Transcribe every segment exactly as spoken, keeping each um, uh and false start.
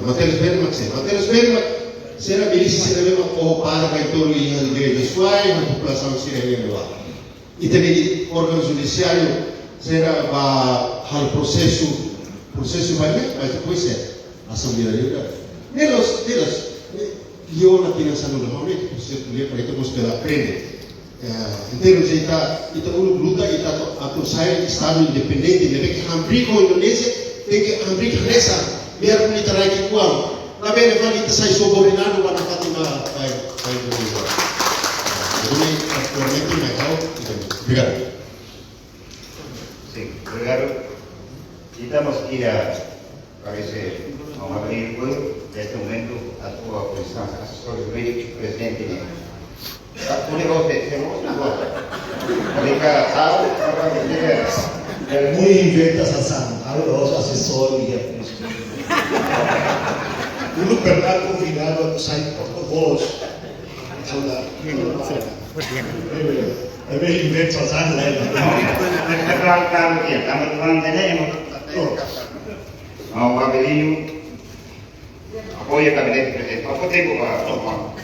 Mateus Bermak, sin. Mateus Bermak, sira milísia sira ne'ebé mak para ba Aitoli iha igreja Suai, iha populasaun sira ne'ebé mak. Ita-nia órgaun judisiáriu sira ba halo prosesu, prosesu ba ne'e, mas depois é asaun bira liu. Ne'e loos, ne'e loos. Io na tina sanu la home, prosesu liu para ita mós bele aprende. Eh, entaun, ita, ita uluk luta, ita atu, atu sai Estadu independente, ne'ebé ke hamriik ho Indonézia, tenke hamriik hanesan, biarpun ita rai ki'ikoan. Maibé ne'e fali ita sai subordinadu ba nafatin ba, ba, ba Indonézia. Jadi, atualmente, mai ha'u, ita, obrigadu. Sin, obrigadu. Ita mós iha, parese, maun Avelino, neste momentu, atua pozisaun asesór jurídiku prezidente ne'e. Ka pode vos, se vos não gosta. Pode ficar, sabe? Agora, se é, é muito inventa essa ação. Agora, os assessores e a política. O Lupernato convidado a sair porta-voz. Então, dá. É bem, é bem inventa essa ação, né? Claro, claro, que estamos falando de lei, não? Maun Avelino, apoia gabinete prezidente. Apoia tempo para, para.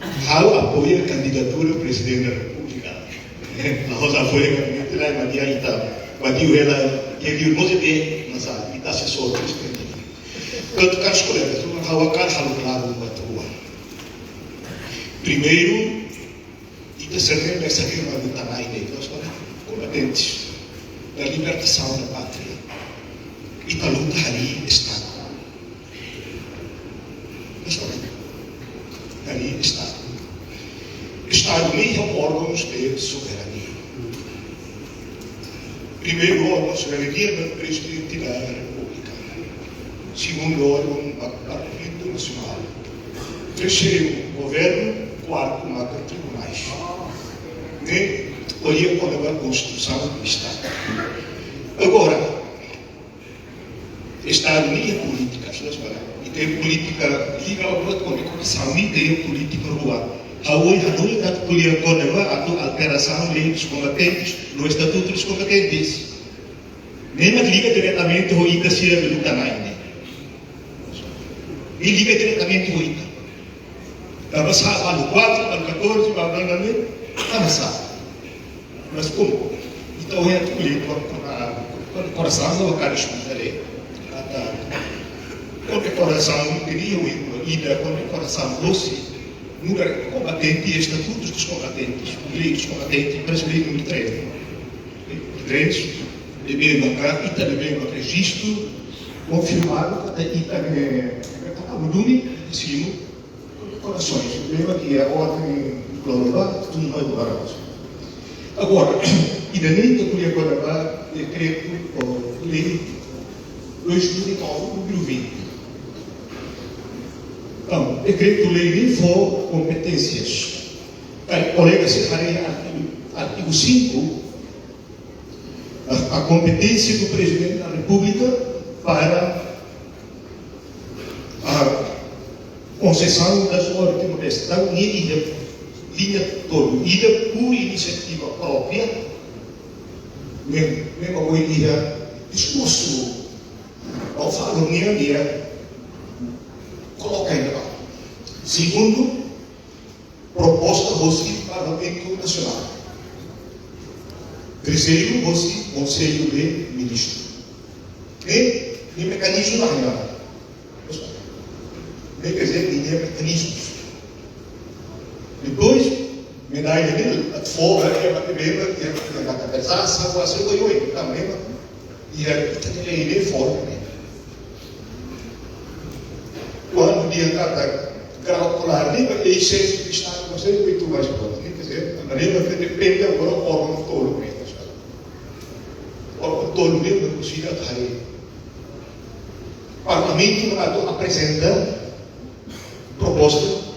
Ha'u apoia kandidatura Prezidente da Repúblika. Ha'u apoia gabinete la, mas dia ita, mas dia ela, dia dia mós é, mas a, ita asesór prezidente. Portantu, caros colegas, ha'u hakarak halo klaru buat rua. Primeiru, ita sira ne'ebé mak luta iha ne'e, ita kombatentes da libertação da pátria. Ita luta harii Estadu. Ita luta harii Estadu. Estadu ne'e iha órgãos de soberania. Primeiru órgão de soberania é Prezidente da Repúblika. Segundu órgão, Parlamentu Nasionál. Terseiru, governu. Kuartu, maka tribunais. Ne'e, ko'alia kona-ba konstituisaun do Estadu. Agora, Estadu ne'e iha polítika, sudah sebenarnya. Ita iha polítika, liga ba buat kona-ba konstituisaun, ita iha polítika rua. Ha'u hanoin atu ko'alia kona-ba atu alterasaun lei dos combatentes, no estatuto dos combatentes. Ne'e mak liga diretamente ho ita sira ne'ebé luta iha ne'e. Ne'e liga diretamente ho ita. Tanba sá, balu kuatru, balu katorze, balu nove, tanba sá. Mas komu ita ohin atu ko'alia, kor-, kor-, korasaun, no kari eskuta le. Ata, kondekorasaun, teria o ida, kondekorasaun dosi. Nu'udar kombatente, estatutos dos combatentes, lei dos combatentes, parece lei número três. Três, ne'ebé maka, ita ne'ebé maka rejistu, konfirmadu, katak ita ne'e, ne'e, katak ita duni, simu, korasaun, ne'ebé maka iha ordem globál, tudo mais barato. Agora, ida-ne'e ita ko'alia agora ba dekretu, ou lei, dois mil e nove, número vinte. Entaun, dekretu-lei ne'e fó kompeténsias. Karik kolega sira haree artigu, artigu cinco, a, a competência do Presidente da República para a concessão das ordens de proteção. Entaun, ne'e iha liña tolu. Ida por iniciativa própria, ne'e, ne'e mak ohin iha diskursu, ou fala, ne'e, ne'e, koloka iha ne'ebá. Segundu, proposta hosi Parlamentu Nasionál. Terseiru, hosi Konsellu de Ministru. Ne'e, ne'e mekanizmu la iha. Ne'e, quer dizer, ne'e mekanizmu. Depois, medalla ne'e, atu fó, eh, eh, eh, eh, eh, eh, eh, sa, sa, sa, oi, oi, também, e aí, ita tenke iha forma ne'e. Kuandu dehan katak grau kolar ne'e ba excesso de Estado, mas ele muito mais forte. Quer dizer, a maneira que depende agora do órgão tolu ne'e. Órgão tolu ne'e, mas consiga cair. Parlamentu atu aprezenta proposta,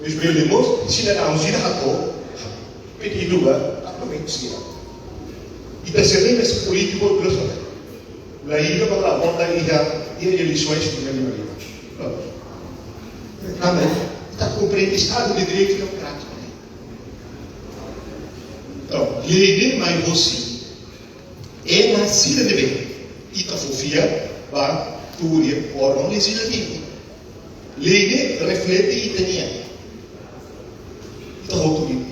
mas bele mós sidadaun sira hato'o pedidu ba Parlamentu sira. Ita sira ne'e polítiku, terus la iha ba la vota iha, iha eleisoens primeiru. Tanba ita komprende Estadu de Direitu Demokrátiku ne'e. Entaun, lei ne'e mai hosi ema sira ne'ebé ita fó fiar ba tuur iha órgaun lejizlativu. Lei ne'e reflete ita-nia, ita hotu nian.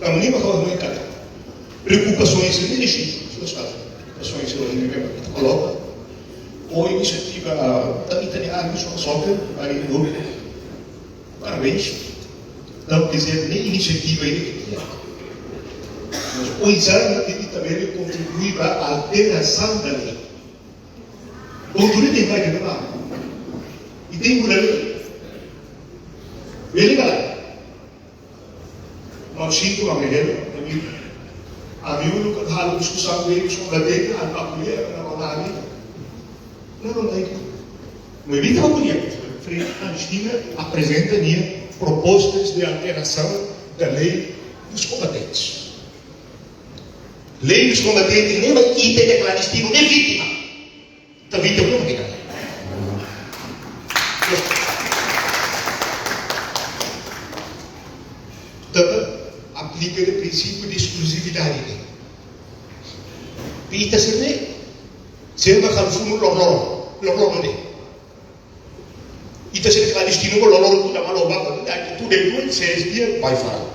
Tanba ne'e mak ha'u hanoin katak preokupasaun sira ne'e, sira, sira, preokupasaun sira ne'ebé ita koloka. Ho inisiativa, tanba ita-nia área sira soke, área do. Parabéns. Entaun, quer dizer, ne'e inisiativa ida ke tiha. Mas oinsá ita bele kontribui ba alterasaun da lei. Kontribui ba ita-nia lei. Ita muda lei. Bele ka lae? Maun Cinto, maun Miguel, ami, ami uluk halo diskusaun, diskusaun ba dentru, halo ko'alia, halo ko'alia. Não, não, não. Maibé ita ko'alia, Frente Clandestina aprezenta nia propostas de alterasaun da lei dos combatentes. Lei dos combatentes, ne'e mak ita klandestinu, ne'e vítima. Ita vítima, ne'e vítima. Tanba aplika prinsípiu de eskluzividade ne'e. Ita sira ne'e, sira mak halo funu loroloron, loroloron ne'e. Ita sira klandestinu, loroloron tuda malu ba, tuda itu, seis dias, bai fali.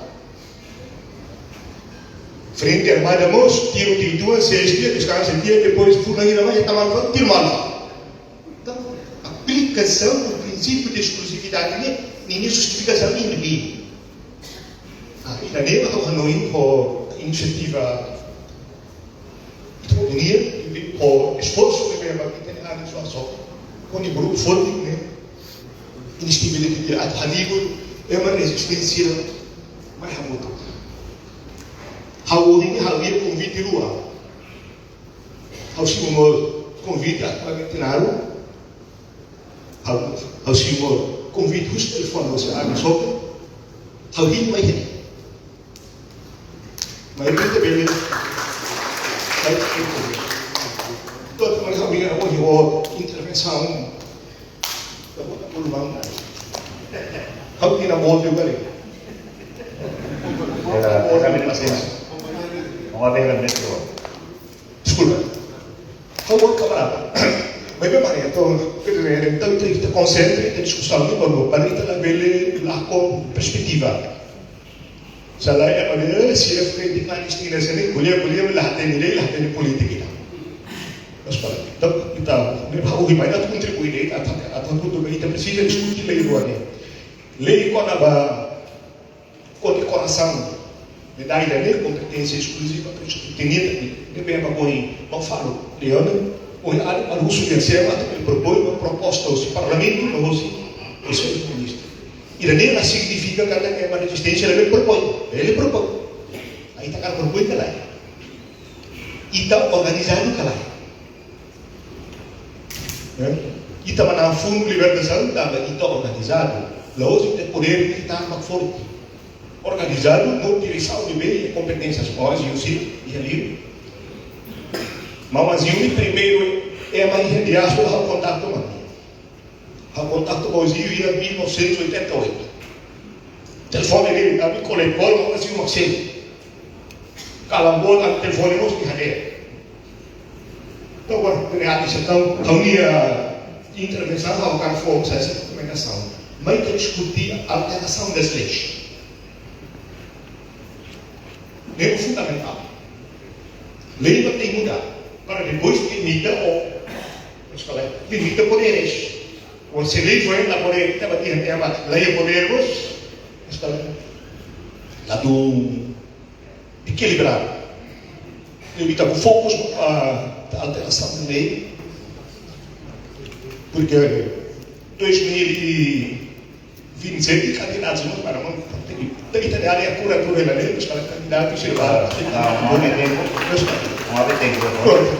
Frente Armada mós, tiru tiha uitoan, seis dias, deskansa tiha, depois funu ida mai, ita malu fali, tiru malu. Entaun, aplikasaun do prinsípiu de eskluzividade ne'e, ne'e justifikasaun ne'e. Ah, ida-ne'e mak ha'u hanoin ho inisiativa ita-nia, ho esforsu ne'ebé ita-nia área sira soke, ho nia grupu forte ne'e, inisiativa ida-ne'e atu haliga ema rezisténsia mai hamutuk. Ha'u ohin ha'u iha konvite rua. Ha'u simu mós konvite atu ba Metinaro. Ha'u, ha'u simu konvite husi telefone, husi área soke. Ha'u hili mai hili. Mas ita bele. Mas ita bele. Entaun, ita mai ha'u-nia, ha'u-nia intervensaun. Ita bota por mão. Ha'u ina bol juga nih. Ya, kami masih. Mau ada yang. Deskulpa. Ha'u, kamarada. Maibé mak ne'e, entaun, entaun, ita, ita konsentra, ita diskusaun ne'e, para, para ita labele lakon perspetiva. Se lae, ema dehan, eh, se é frente clandestina, se ne'e, ko'alia, ko'alia, la hatene lei, la hatene polítika. Mas para, entaun, ita, ne'e, ha'u, ita bele kontribui, ita, ita, ita, ita presiza diskute lei rua ne'e. Lei kona-ba kondekorasaun, medalla ne'e kompeténsia eskluziva para o Estado. Ne'e, ne'ebé mak ohin, mak falo, Leone, ohin, ali, para uso de sema, atu propõe uma proposta, husi Parlamentu, no husi, husi Ministru. Ida-ne'e la signifika katak ema rezisténsia labele propõe, bele propõe. Ita hakarak propõe ka lae? Ita organizadu ka lae? Eh? Ita manán funu libertasaun tanba ita organizadu. La'ós ita podér militar mak forte. Organizadu, no diresaun ne'ebé, kompeténsia, maun Azeu sira iha liur. Maun Azeu ne'e primeiru ema iha diáspora ha'u kontaktu mak ne'e. Ha'u kontaktu ho Azeu iha mil novecentos e oitenta e oito. Telefone dele, ami ko'alia, maun Azeu mak selu. Kalan boot, ami telefone mós iha ne'e. Entaun, agora, realmente, entaun, ha'u-nia intervensaun, ha'u hakarak fó sai essa recomendação. Mai ita diskute alterasaun das leis. Ne'e fundamentál. Lei mak tenke muda. Para depois limita o, limita poderes. Ou se lei for na poder, ita bati tema, lei e poder, mas, mas está lá. Ladu ekilibradu. Ita foka ba alterasaun da lei. Porque dois mil e vinte e sete kandidatu semua para mim, ita, ita, ita, ita, ita, kura, kura, la lei, mas para kandidatu, sei lá. Ah, não, não, não, não, não, não, não, não. Pronto.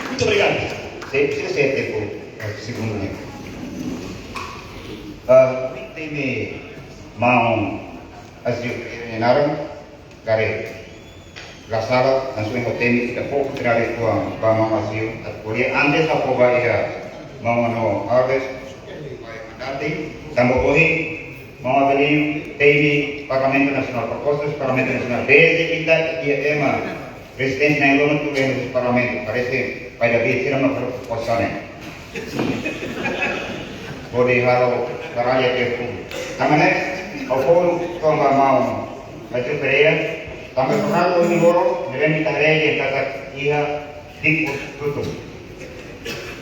Muito obrigado. Sei, sei, sei, tempu, eh, segundu ne'e. Ah, temi maun Azeu, eh, naran, karik la sala, langsung ita temi, ita fó oportunidade ba maun Azeu atu ko'alia. Antes ha'u fó ba iha maun Alves, mandante, tanba ohin maun Avelino temi Parlamentu Nasionál, proposta Parlamentu Nasionál. Dezde ita iha ema rezisténsia na'in-lima tuur iha Parlamentu, parese pai David sira mak proposta ne'e. Hodi halo karaya ke pun. Tanba ne'e, ha'u fó-hamutuk ba maun Matiu Pereira, tanba halo ni boro, ne'ebé ita haree katak iha Diko Tutun.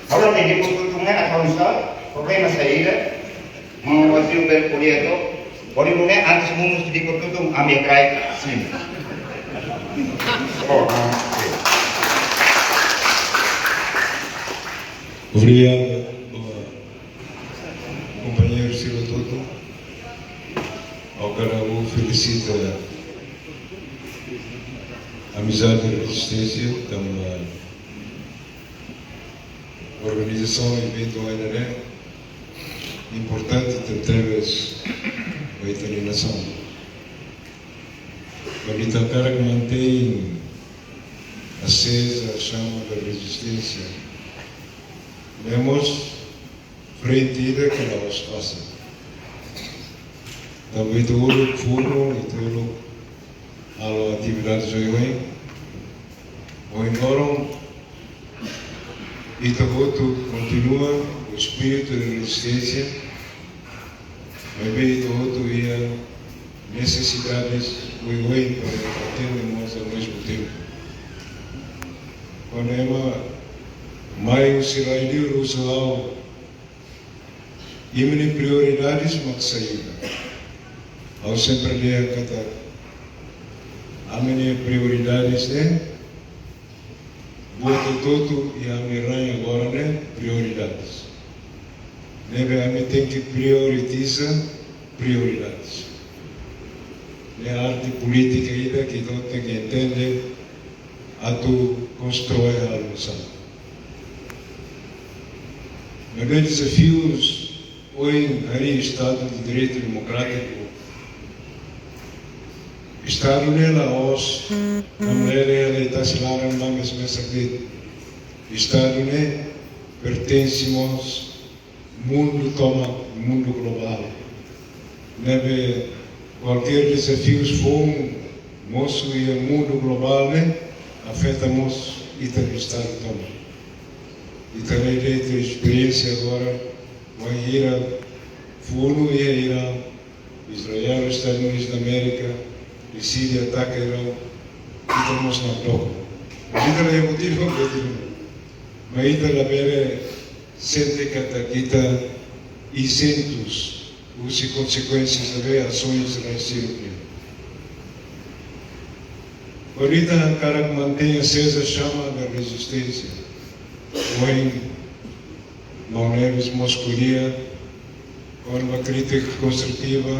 Ha'u hatene Diko Tutun ne'e atu nu'usá, problema saida, maun Matiu Pereira ko'alia to'ok, hodi nune'e antes mosu Diko Tutun ami-nia kraik, sin. Oh, ah, oke. Obrigadu, kompañeiru sira hotu. Ha'u hakarak felisita Amizade Rezisténsia, tanba organizasaun eventu ida-ne'e importante tebetebes ba ita-nia nasaun. Hodi ita hakarak mantein aseza xama da rezisténsia. Ne'e mós frente ida ke la'ós fasil. Tanba ita uluk funu, ita uluk halo atividades oioin. Ohin loron, ita hotu kontinua ho espíritu de rezisténsia, maibé ita hotu iha nesesidades oioin para atende mós ao mesmo tempo. Kuandu ema mai husi rai liur husu ha'u, imi-nia prioridades mak saida? Ha'u sempre dehan katak, ami-nia prioridades ne'e, buat hotu-hotu iha ami-nia rain agora ne'e prioridades. Ne'ebé ami tenke prioritiza prioridades. Ne'e arte polítika ida ke ita tenke entende atu konstrui halo nu'usá. Maibé dezafius ohin harii Estadu de Direitu Demokrátiku. Estadu ne'e la'ós namlele hela iha tasi laran ba mesak-mesak de'it. Estadu ne'e pertense mós mundu tomak, mundu globál. Ne'ebé kualkér dezafius foun mosu iha mundu globál ne'e afeta mós ita-nia Estadu tomak. Ita haree de'it esperiénsia agora, wainhira funu iha Irã, Israel, Estadus Unidus da Amérika, deside ataka Irã, ita mós nakdoko. Ita la iha motivu, motivu. Mas ita labele sente katak ita izentus husi konsekuénsias ne'ebé asaun sira-ne'e. Hodi ita hakarak mantein aseza xama da rezisténsia. Ohin maun Neves mós ko'alia kona-ba krítika konstrutiva,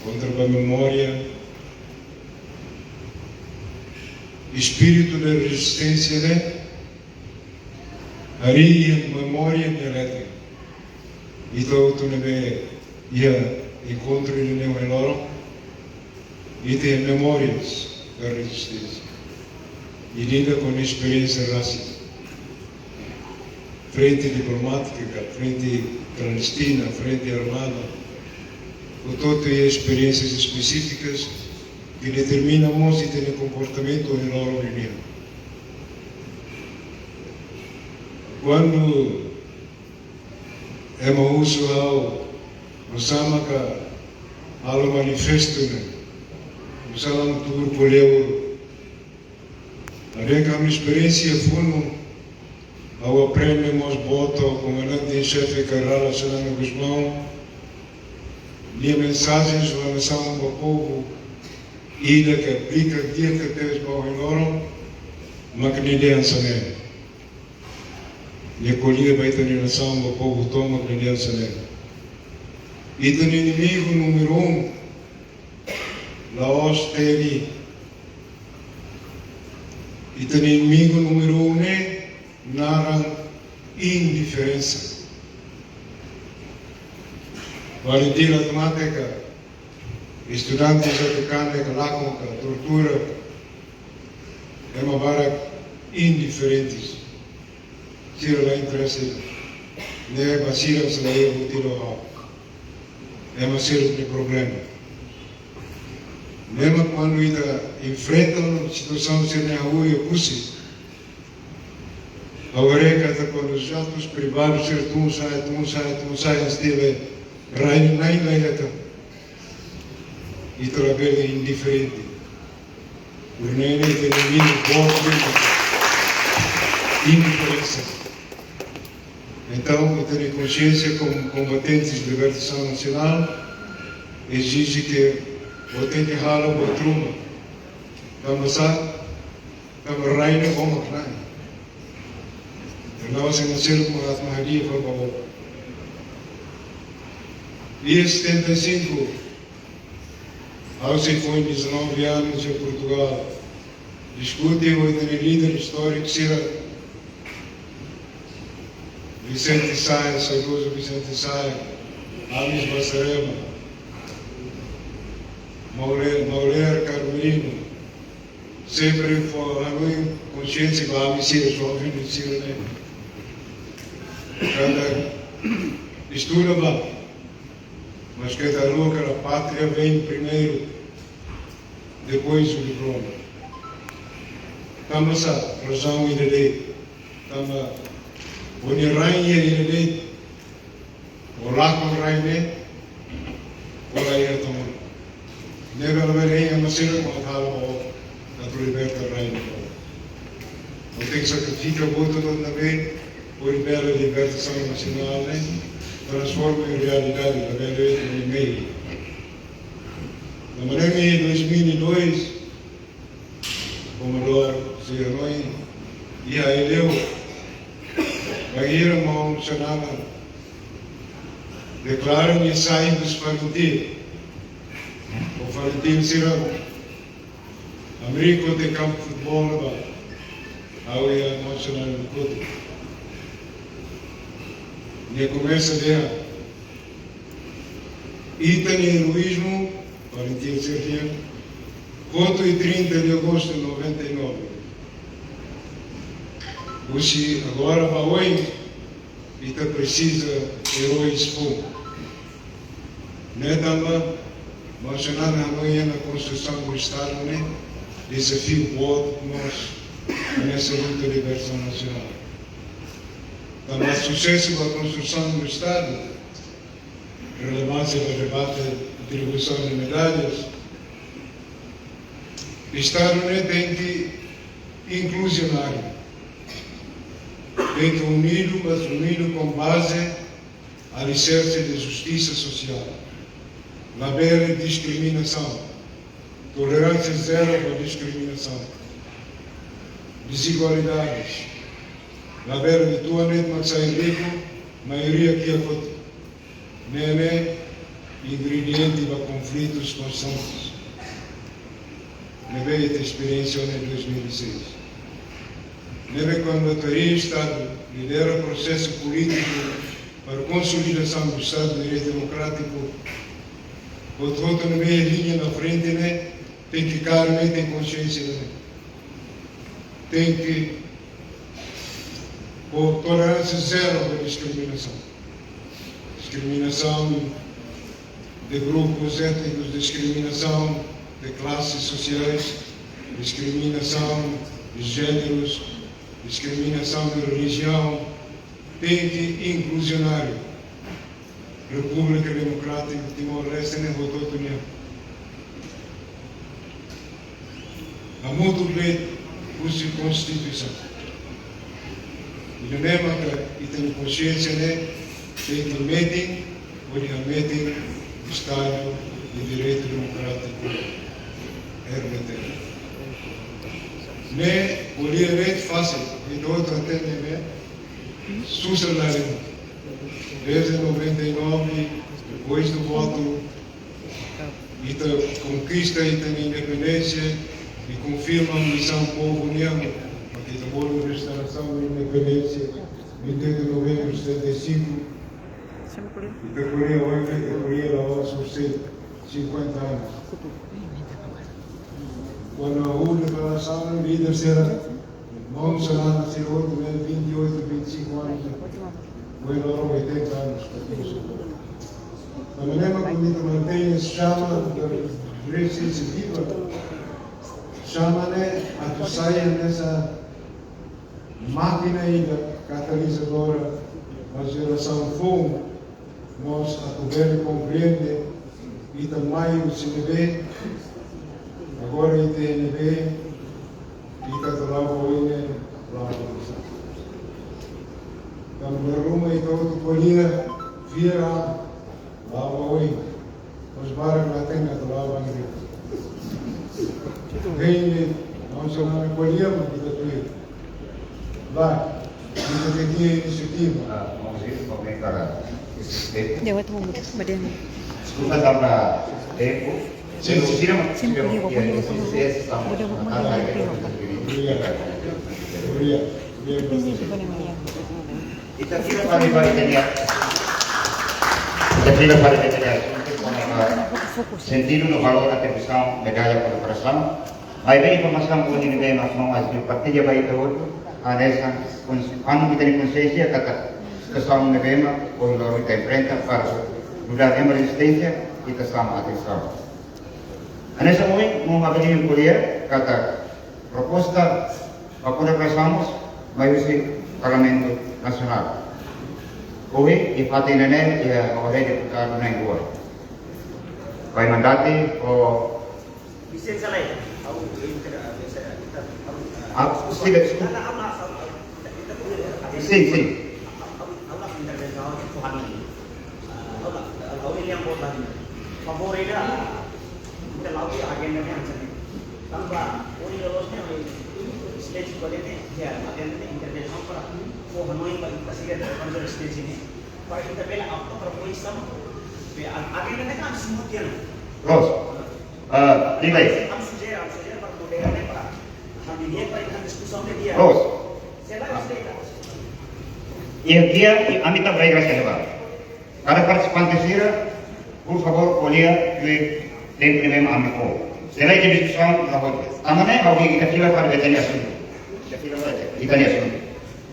kontra ba memória. Espíritu da rezisténsia ne'e harii memória nia letra. Ita hotu ne'ebé iha enkontru ida-ne'e ohin loron, ita iha memórias da rezisténsia. Ita iha esperiénsia rasik. Frente diplomátika, frente klandestina, frente armada, hotu-hotu iha esperiénsias espesífikas ke determina mós ita-nia komportamentu ohin loron nian. Kuandu ema husu ha'u, nu'usá maka halo manifestu ne'e, nu'usá la tuur ko'alia uluk. Haree katak ami-nia esperiénsia funu, ha'u aprende mós boot ho komandante-em-xefe Kay Rala Xanana Gusmão nia mensajen ba nasaun, ba povu, ida ke aplika di'ak tebes ba ohin loron, mak nia dehan hanesan ne'e. Nia ko'alia ba ita-nia nasaun, ba povu tomak, nia dehan hanesan ne'e: ita-nia inimigu númeru um la'ós T N I. Ita-nia inimigu númeru um ne'e naran indiferensa. Vale tiro, atu mate ka, estudante atu kande ka lakon ka, tortura, ema barak indiferentes. Sira la interese. Ne'e ba sira, sira la iha motivu ha'u. Ema sira-nia problema. Ne'e mak kuandu ita enfrenta situasaun sira-ne'e ha'u iha Oekusi, Agora é que até quando os atos privados ser tun sai, tun sai, tun sai, estilo rain, nai, nai, nai, ita labele indiferente. Por nem nem ter mínimo voto, indiferença. Entaun, ita-nia konxiénsia komu kombatentes de libertasaun nasionál ezije ke ita tenke halo buat ruma. Tanba sá, tanba rain ne'e omak na'in. Entaun, se nasir ku Mahatma hadi'a fó ba o. Iha setenta e cinco, ha'u sei foin dezanove anos iha Portugal. Diskute ho ita-nia líder istóriku sira, Vicente Saia, saudozu Vicente Saia, Amis Basarema, Mauler, Mauler Carolino, sempre fó hanoin konxiénsia ba ami sira, joven sira ne'e. Kada estuda ba, mas keta haluha katak pátria vem primeiro, depois o diploma. Tanba sá, razaun ida de'it. Tanba, o-nia rain iha ida de'it, o lakon rain ne'e, o la iha toman. Ne'ebé labele iha maneira mak halo o atu liberta rain ne'e. O tenke sakrifika buat hotu-hotu ne'ebé hodi bele libertasaun nasionál ne'e transforma iha realidade, labele iha mehi. Tanba ne'e, iha dois mil e dois, Komodoro sei hanoin, iha Aileu, bainhira maun Xanana deklara nia sai husi Falintil. O Falintil sira hamriik hotu iha kampu futeból ne'ebá, ha'u iha maun Xanana nia kotuk. Nia komesa dehan, ita-nia eroízmu, Falintil sira dehan, hotu iha trinta de agosto de noventa e nove. Husi agora ba oin, ita presiza eróis foun. Ne'e tanba, maun Xanana hanoin ona konstrusaun do Estadu ne'e dezafiu boot mós hanesan luta libertasaun nasionál. Tanba susesu ba konstrusaun do Estadu, relevánsia ba debate atribuisaun de medallas, Estadu ne'e tenke inkluzionáriu, tenke unidu, mas unidu ho baze aliserse de justisa sosiál. Labele diskriminasaun, toleránsia zero ba diskriminasaun, dezigualdades, labele ita-nia mak sai riku, maioria kiak foti. Ne'e ingrediente ba konflitus konstantes. Ne'ebé ita esperiénsia iha dois mil e seis. Ne'ebé kuandu autoridade Estadu lidera prosesu polítiku para konsolidasaun do Estadu de Direitu Demokrátiku, hotu-hotu ne'ebé liña na frente ne'e, tenke kaer ne'e, tenke konxiénsia ne'e. Tenke ho toleránsia zero ba diskriminasaun. Diskriminasaun de grupus étnikus, diskriminasaun de klases sosiais, diskriminasaun de jénerus, diskriminasaun de relijiaun, tenke inkluzionáriu. Repúblika Demokrátika Timor-Leste ne'e hotu-hotu nian. Hamutuk de'it husi Konstituisaun. Ida-ne'e maka ita-nia konxiénsia ne'e tenke metin, hodi hametin Estadu de Direitu Demokrátiku, R D T. Ne'e ko'alia de'it fasil, ita hotu hatene ne'e, susar la lima. Desde noventa e nove, depois do voto, ita konkista ita-nia independénsia, i konfirma misaun povu nian, para ita bolu restaurasaun da independénsia, vinte de novembro de setenta e cinco. Ita ko'alia ohin, ita ko'alia la'ós, sei cinquenta anos. Kuandu ha'u deklarasaun, líder sira, maun Xanana sira hotu, vinte e oito, vinte e cinco anos, foin loron oitenta anos. Tanba ne'e mak ita mantein xama da rezisténsia viva, xama ne'e atu sai hanesan Mákina ida katalizadora ba jerasaun foun, mós atu bele komprende ita mai husi ne'ebé, agora ita iha ne'ebé, ita atu la'o ba oin ne'e, la'o ba oin. Tanba dala ruma ita hotu ko'alia, fiar an, la'o ba oin. Os barak la hatene atu la'o ba oin. Hein, maun sira ko'alia, mak ita tuir. Ba, ita tenke iha inisiativa. Ah, vamos ir, vamos entrar. Lewat rumah, badan. Deskulpa tanba tempu. Sin, sin. Sira, Sin, sira, iya, iya, iya, iya. Mudah, mudah, mudah, mudah. Obrigadu. Obrigadu. Obrigadu. Ita fila fali ba ita-nia. Ita fila fali ba ita-nia. Sentidu no valór atribuisaun medalla kondekorasaun. Maibé informasaun ohin ne'e mak maun Asmir partilla ba ita hotu. Hanesan, kons-, anu ita-nia konsiénsia katak situasaun ne'ebé mak ohin loron ita enfrenta para nu'udar ema rezisténsia, ita xama atensaun. Hanesan ohin maun Avelino ko'alia katak proposta ba kondekorasaun mós mai husi Parlamentu Nasionál. Ohin, iha fatin ne'e, iha, ohin deputadu na'in-rua. Pai Mandati, o Lisensa lai. Ha'u inter-, ah, biasa, inter-, ha'u, ah, Ah, deskulpa. Sila, deskulpa. Nada, ha'u, ha'u, ha'u, inter-, inter-, Sin, sin. Ha'u, ha'u, ha'u la intervensaun, ha'u hanoin. Ah, ha'u la, ha'u ini yang buat tadi. Favór ida, ita la'o iha agenda ne'e hanesan ne'e. Tanba, ohin loloos ne'e, ohin, stage kali ne'e, ya, agenda ne'e intervensaun para, ha'u hanoin ba ita sira, para stage ne'e. Para ita bele apto para pois sama. Be, a-, agenda ne'e kan semua tiang. Loos. Ah, Libai. Ha'u sujere, ha'u sujere para modera ne'e para. Ha'u-nia para ita diskusaun ne'e di'ak. Loos. Selae, selae. Iha dia, ami ita beri graça de barra. Kada partisipante sira, por favór, ko'alia, tuir tempu ne'ebé mak ami fó. Selae diskusaun, la hotu. Tanba ne'e, ha'u ita fila fali ba ita-nia asuntu. Ita fila fali ba ita-nia asuntu.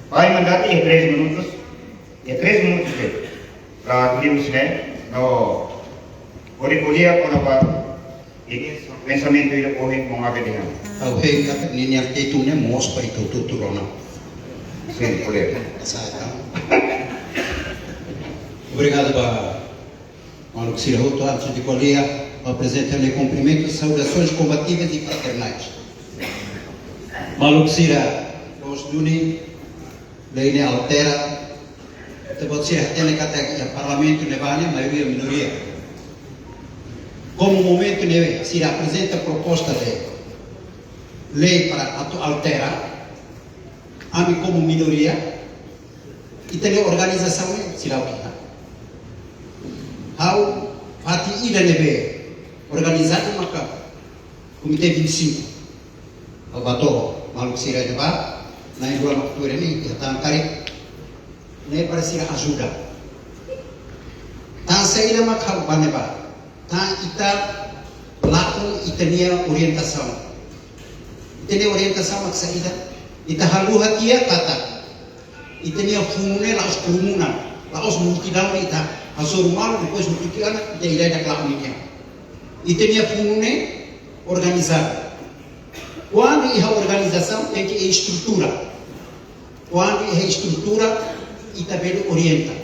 Pai Mandati, iha três minutos. Iha três minutos de'it. Para tuir husi ne'e, no, hodi ko'alia kona-ba, i pensamentu ida ohin maun Avelino. Ha'u hein katak ninia título ne'e moos para ita hotu-hotu rona. Sin, ko'alia. Sa, entaun. Obrigadu ba maluk sira hotu, antes de ko'alia, aprezenta ha'u-nia kumprimentu, saudações combativas e fraternais. Maluk sira, loos duni, lei ne'e altera, ita-boot sira hatene katak iha Parlamentu ne'ebá ne'e maioria minoria. Komu momentu ne'e sira aprezenta proposta de lei para atu altera, ami komu minoria, ita-nia organizasaun ne'e seidauk iha. Ha'u fatin ida ne'ebé organizadu maka Komité vinte e cinco. Ha'u bá to'o maluk sira ne'ebá, na'in-rua mak tuur ne'e, iha tan karik ne'e para sira ajuda. Tan saida mak ha'u bá ne'ebá. Tan ita lakon ita-nia orientasaun. Ita-nia orientasaun mak saida? Ita haluha tiha katak ita-nia funu ne'e la'ós kerumunan, la'ós multidaun ita hasoru malu, depois multiplikan, ita ida-idak la'o ninia. Ita-nia funu ne'e organizadu. Kuandu iha organizasaun, tenke iha estrutura. Kuandu iha estrutura, ita bele orienta.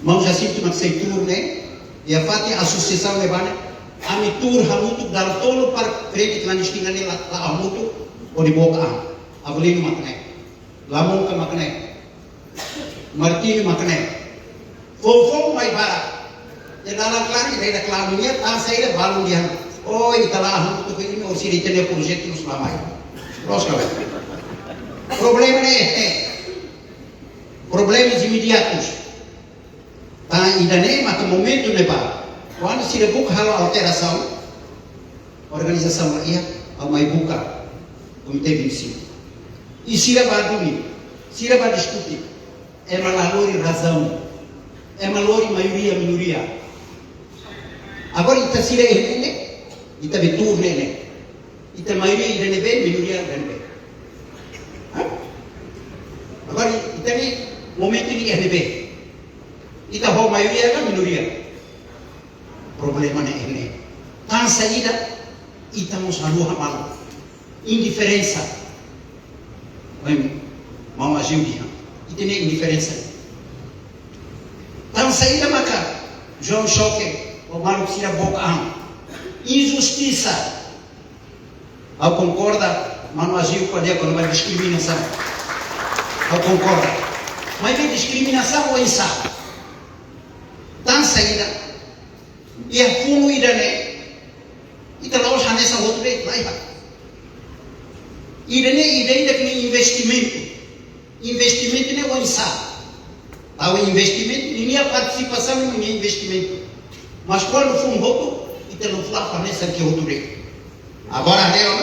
Maun Jacinto mak sei tuur ne'e, iha fatin asosiasaun ne'ebá ne'e, ami tuur hamutuk dala tolu para frente klandestina ne'e la, la'o hamutuk, hodi book an. Avelino mak ne'e. Lamonka mak ne'e. Martinho mak ne'e. Foufoun mai barak. Iha dalan klaran, iha dalan klaran nian, tan saida balun dehan. Oh, ita la'o hamutuk ho imi, orsida ita-nia projetu mós la mai. Loos ka lae? Problema ne'e, eh. Problemas imediatus. Tan ida-ne'e maka momentu ne'ebá. Kuandu sira buka halo alterasaun, organizasaun la iha, ha'u mai buka Komité vinte e cinco. I sira bá duni, sira bá diskute. Ema la lori razaun. Ema lori maioria, minoria. Agora ita sira iha ne'e, ita bele tuur ne'e. Ita maioria ida ne'ebé, minoria ida ne'ebé. Hah? Agora ita-nia momentu ne'e iha ne'ebé? Ita ho maioria ka minoria? Problema ne'e ne'e. Tan saida, ita mós haluha malu. Indiferensa. Oi, maun Aziu dehan. Ita-nia indiferensa. Tan saida maka João Choque, o malu sira book an. Injustisa. Ha'u konkorda, manu Aziu, kuandu dehan kona-ba diskriminasaun. Ha'u konkorda. Maibé diskriminasaun oinsá? Tan saida? Iha funu ida-ne'e, ita la'ós hanesan hotu de'it, lae. Ida-ne'e, ida-idak nia investimentu. Investimentu ne'e oinsá? Tau investimentu, ninia partisipasaun, ninia investimentu. Mas kuandu funu hotu, ita la'ós hanesan ke hotu de'it. Agora, leo,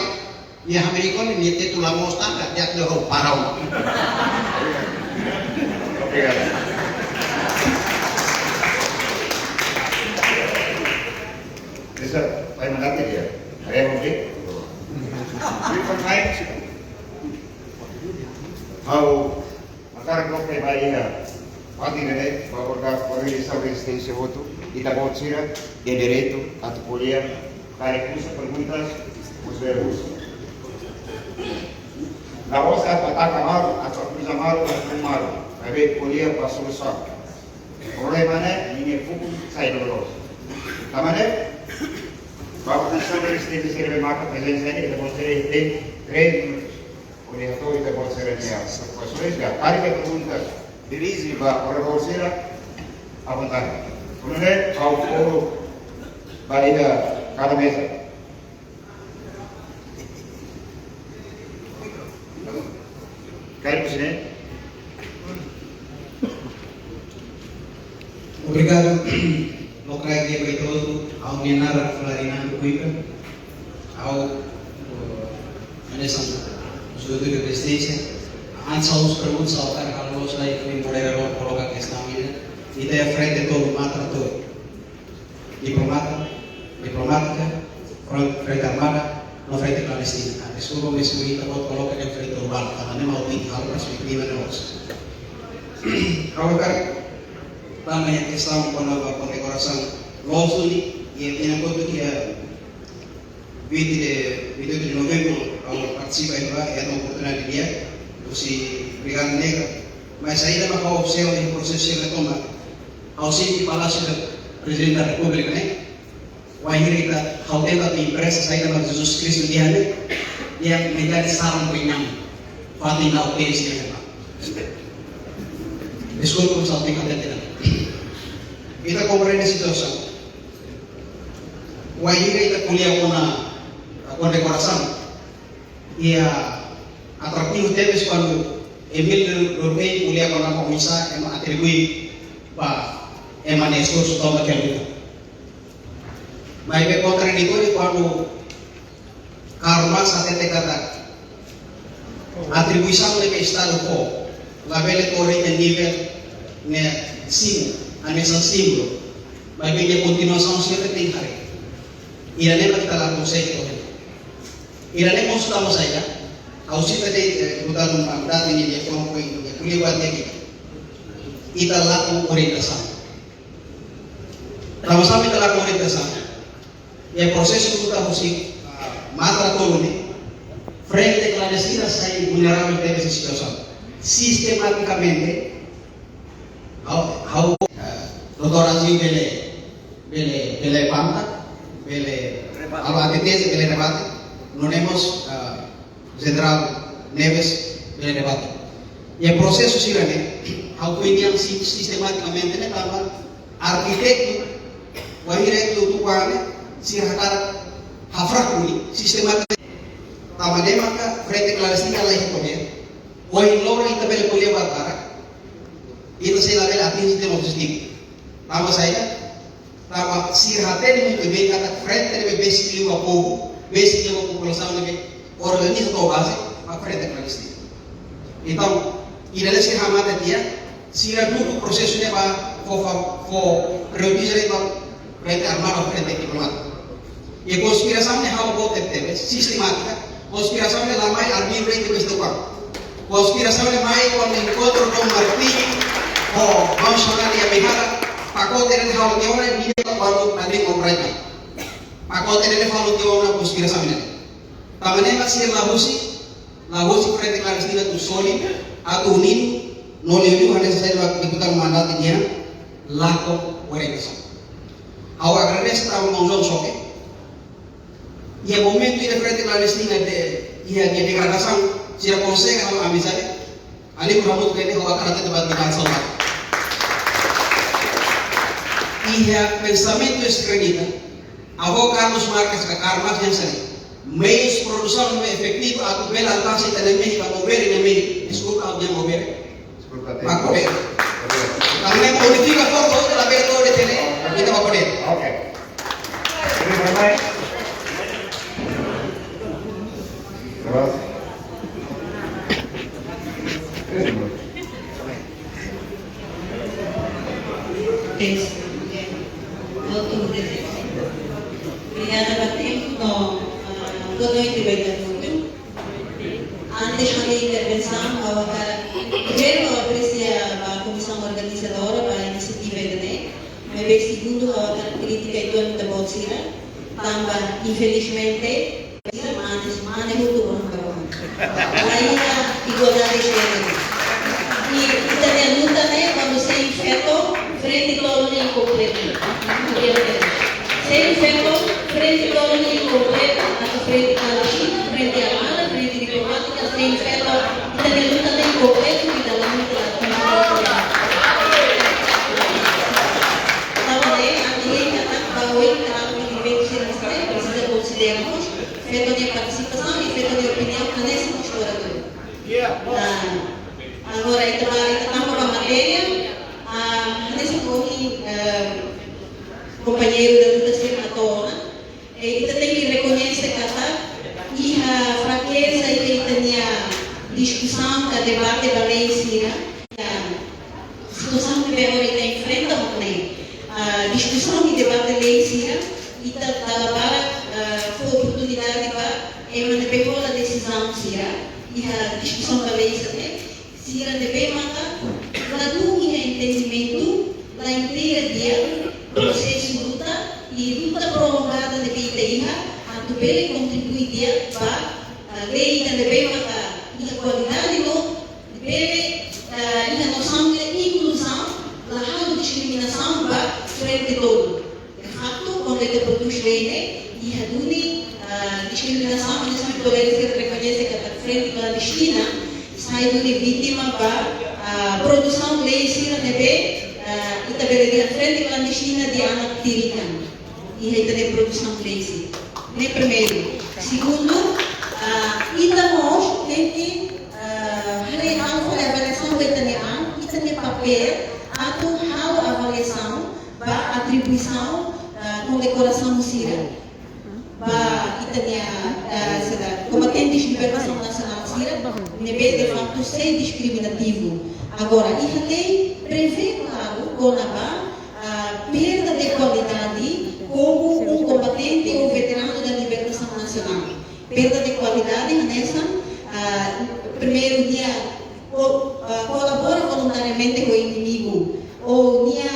nia hamriik ona, nia tetu la mós tan, di'ak liu ha'u para ona. Obrigadu. Bisa, pai mandate dia. Haree, oke? Bisa, pai. Ha'u hakarak loke ba iha fatin ne'e, ba orga-, organizasaun rezisténsia hotu, ita-boot sira iha direitu atu ko'alia, karik husu perguntas, husu, husu. La'ós atu ataka malu, atu akuza malu, atu malu. Maibé ko'alia ba solusaun. Problema ne'e, ninia fukun sai loloos. Tanba ne'e, ba organizasaun rezisténsia sira ne'ebé marka prezensa ne'e, ita-boot sira iha tempu três minutos. Hodi hato'o ita-boot sira-nia preokupasoens, ka karik iha perguntas dirije ba oradór sira, à vontade. Nune'e, ha'u fó ba ida kada meza. Karik husi ne'e. Obrigadu. Lokraik di'ak ba ita hotu, ha'u-nia naran Ferdinando Coimbra. Ha'u, eh, hanesan substitutu prezidénsia. Antes ha'u husu pergunta, ha'u hakarak halo loos lai, ha'u modera loos, koloka kestaun ida. Ita iha frente tolu, matra tolu. Diplomata, diplomátika, fron-, frente armada, no frente klandestina. Ah, deskulpa, maibé ita-boot koloka iha frente urbana, tanba ne'e mak ha'u tenke halo perspetiva ne'e loos. Ha'u hakarak tama iha kestaun kona-ba kondekorasaun loos ne'e, iha tinan kotuk iha vinte de, vinte de novembro, ha'u partisipa iha ne'ebá, iha oportunidade di'ak, husi Brigada Negra. Mas saida mak ha'u observa iha prosesu sira tomak. Ha'u sente Palásiu da Prezidente da Repúblika ne'e, wainhira ita, ha'u tenta atu impresa saida mak Jesus Kristu dehan ne'e, dehan menjadi sarang kenyang. Fatin ida oke sih ya, Pak. Deskulpa, ha'u tenke hatete. Ita komprende situasaun. Wainhira ita ko'alia kona-ba kondekorasaun, iha atrativu tebes kuandu Emílio Durkheim ko'alia kona-ba oinsá ema atribui ba ema nia esforsu tomak iha luta. Maibé kontraditóriu kuandu Karl Marx hatete katak atribuisaun ne'ebé Estadu fó labele to'o iha nivel ne'e simu, hanesan símbolu. Maibé nia kontinuasaun sempre tenke haree. Ida-ne'e mak ita la konsege to'o. Ida-ne'e mós tanba saida, ha'u sente, eh, luta no mandatu ne'e, nia fó apoiu, nia ko'alia ba ita. Ita lakon orientasaun. Tanba sá mak ita lakon orientasaun? Iha prosesu luta husi, ah, matra tolu ne'e, frente klandestina sai vulneravel tebes iha situasaun. Sistematikamente, ha'u, ha'u, ah, doutór Aziu bele, bele, bele banta, bele, rebate, halo antíteze, bele rebate, nune'e mós, ah, Jenerál Neves bele rebate. Iha prosesu sira-ne'e, ha'u ko'alia si-, sistematikamente ne'e tanba arkitektu, wainhira ita tutuar ne'e, sira hakarak hafrak duni, sistematikamente. Tanba ne'e maka frente klandestina la iha poder. Wainhira ita bele ko'alia ba barak, ita sei labele atinje tema objetivu. Tanba saida? Tanba sira hatene muito bem katak frente ne'ebé besik liu ba povu, besik liu ba populasaun ne'ebé organiza to'o baze, mak frente klandestina. Entaun, ida-ne'e sira hamate tiha, sira dudu prosesu ne'e ba fó, fó, fó prioriza ba frente armada, frente diplomátika. I konspirasaun ne'e ha'u boot tebes, sistemátika. Konspirasaun ne'e la mai arbiru rei tebes to'o oan. Konspirasaun ne'e mai kuandu enkontru Dom Martinho ho Nasionál iha Beihara, pakote ne'e halo tiha ona, nia kuandu tading operasi. Pakote ne'e halo tiha ona konspirasaun ne'e. Tanba ne'e mak sira la husi, La husi frente klandestina atu sólidu, atu unidu, no liuliu hanesan deputadu mandante nian, lakon orientasaun. Ha'u agradese tanba maun João Soke. Iha momentu ida frente klandestina de, iha nia degradasaun, sira konsege halo amizade. Ali por muito que nem o cara te vai dar salva. Iha pensamentu eskredita, avó Carlos Marques ka Karl Marx nian sali. Meius produsaun ne'ebé efetivu atu bele alkansa ita-nia mehi, ita-nia mehi. Deskulpa, ha'u-nia mehi. Deskulpa, mak poder. Tanba ne'e unifika forsa, hodi labele to'o de'it ne'e, ita mak poder. Oke. Terima kasih. Obrigada ba tempu, no, ah, boa noite ba ita hotu. Antes ha'u-nia intervensaun, ha'u hakarak, primeiru, ha'u apresia ba komisaun organizadora ba inisiativa ida-ne'e. Maibé segundu, ha'u hakarak kritika uitoan ita-boot sira, tanba, infelizmente, sira mane, mane hotu orang baru. La iha igualdade de géneru. I ita-nia luta ne'e, kuandu sein feto, frente tolu ne'e inkompletu. Sein feto, frente tolu ne'e inkompletu, atu frente klandestina, frente armada, frente diplomátika, sein feto, ita-nia luta ne'e inkompletu, ita-nia luta ne'e inkompletu. Tanba ne'e, ami hein katak ba oin, katak ami presiza konsidera mós feto nia partisipasaun i feto nia opiniaun hanesan mós oradór. Ah, agora, ita ba, ita tama ba matéria, ah, hanesan ohin, eh, kompañeiru da luta sira hato'o ona, eh, ita tenke rekoñese katak iha frakeza iha ita-nia diskusaun ka debate ba lei sira. Situasaun ne'ebé agora ita enfrenta mak ne'e. Ah, diskusaun i debate lei sira, ita dala barak, ah, fó oportunidade ba ema ne'ebé hola desizaun sira iha diskusaun ba lei sira ne'e, sira ne'ebé maka ladún iha entendimentu, la inteira di'ak prosesu luta i luta prolongada ne'ebé ita iha, atu bele kontribui di'ak ba, ah, lei ida ne'ebé maka iha kualidade no bele, eh, iha nosaun de inkluzaun, la halo diskriminasaun ba frente tolu. De faktu, kuandu ita prodús lei ne'e, iha duni, eh, diskriminasaun, hanesan kolega sira rekoñese katak frente klandestina sai duni vítima ba, eh, produsaun lei sira ne'ebé, eh, ita bele dehan frente klandestina de anak tirikan. Iha ita-nia produsaun lei sira. Ne'e primeiru. Segundu, ah, ita mós tenke, ah, haree halo fali avaliasaun ba ita-nia an, ita-nia papél atu halo avaliasaun ba atribuisaun, ah, kondekorasaun sira ba ita-nia, ah, sira, kombatentes libertasaun nasionál sira, ne'ebé de faktu sei diskriminativu. Agora, iha lei prevee klaru kona-ba ah, perda de kualidade como um combatente ou veterano da libertação nacional. Perda de kualidade hanesan, ah, primeiru nia ko-, ah, kolabora voluntariamente ho inimigu, ou nia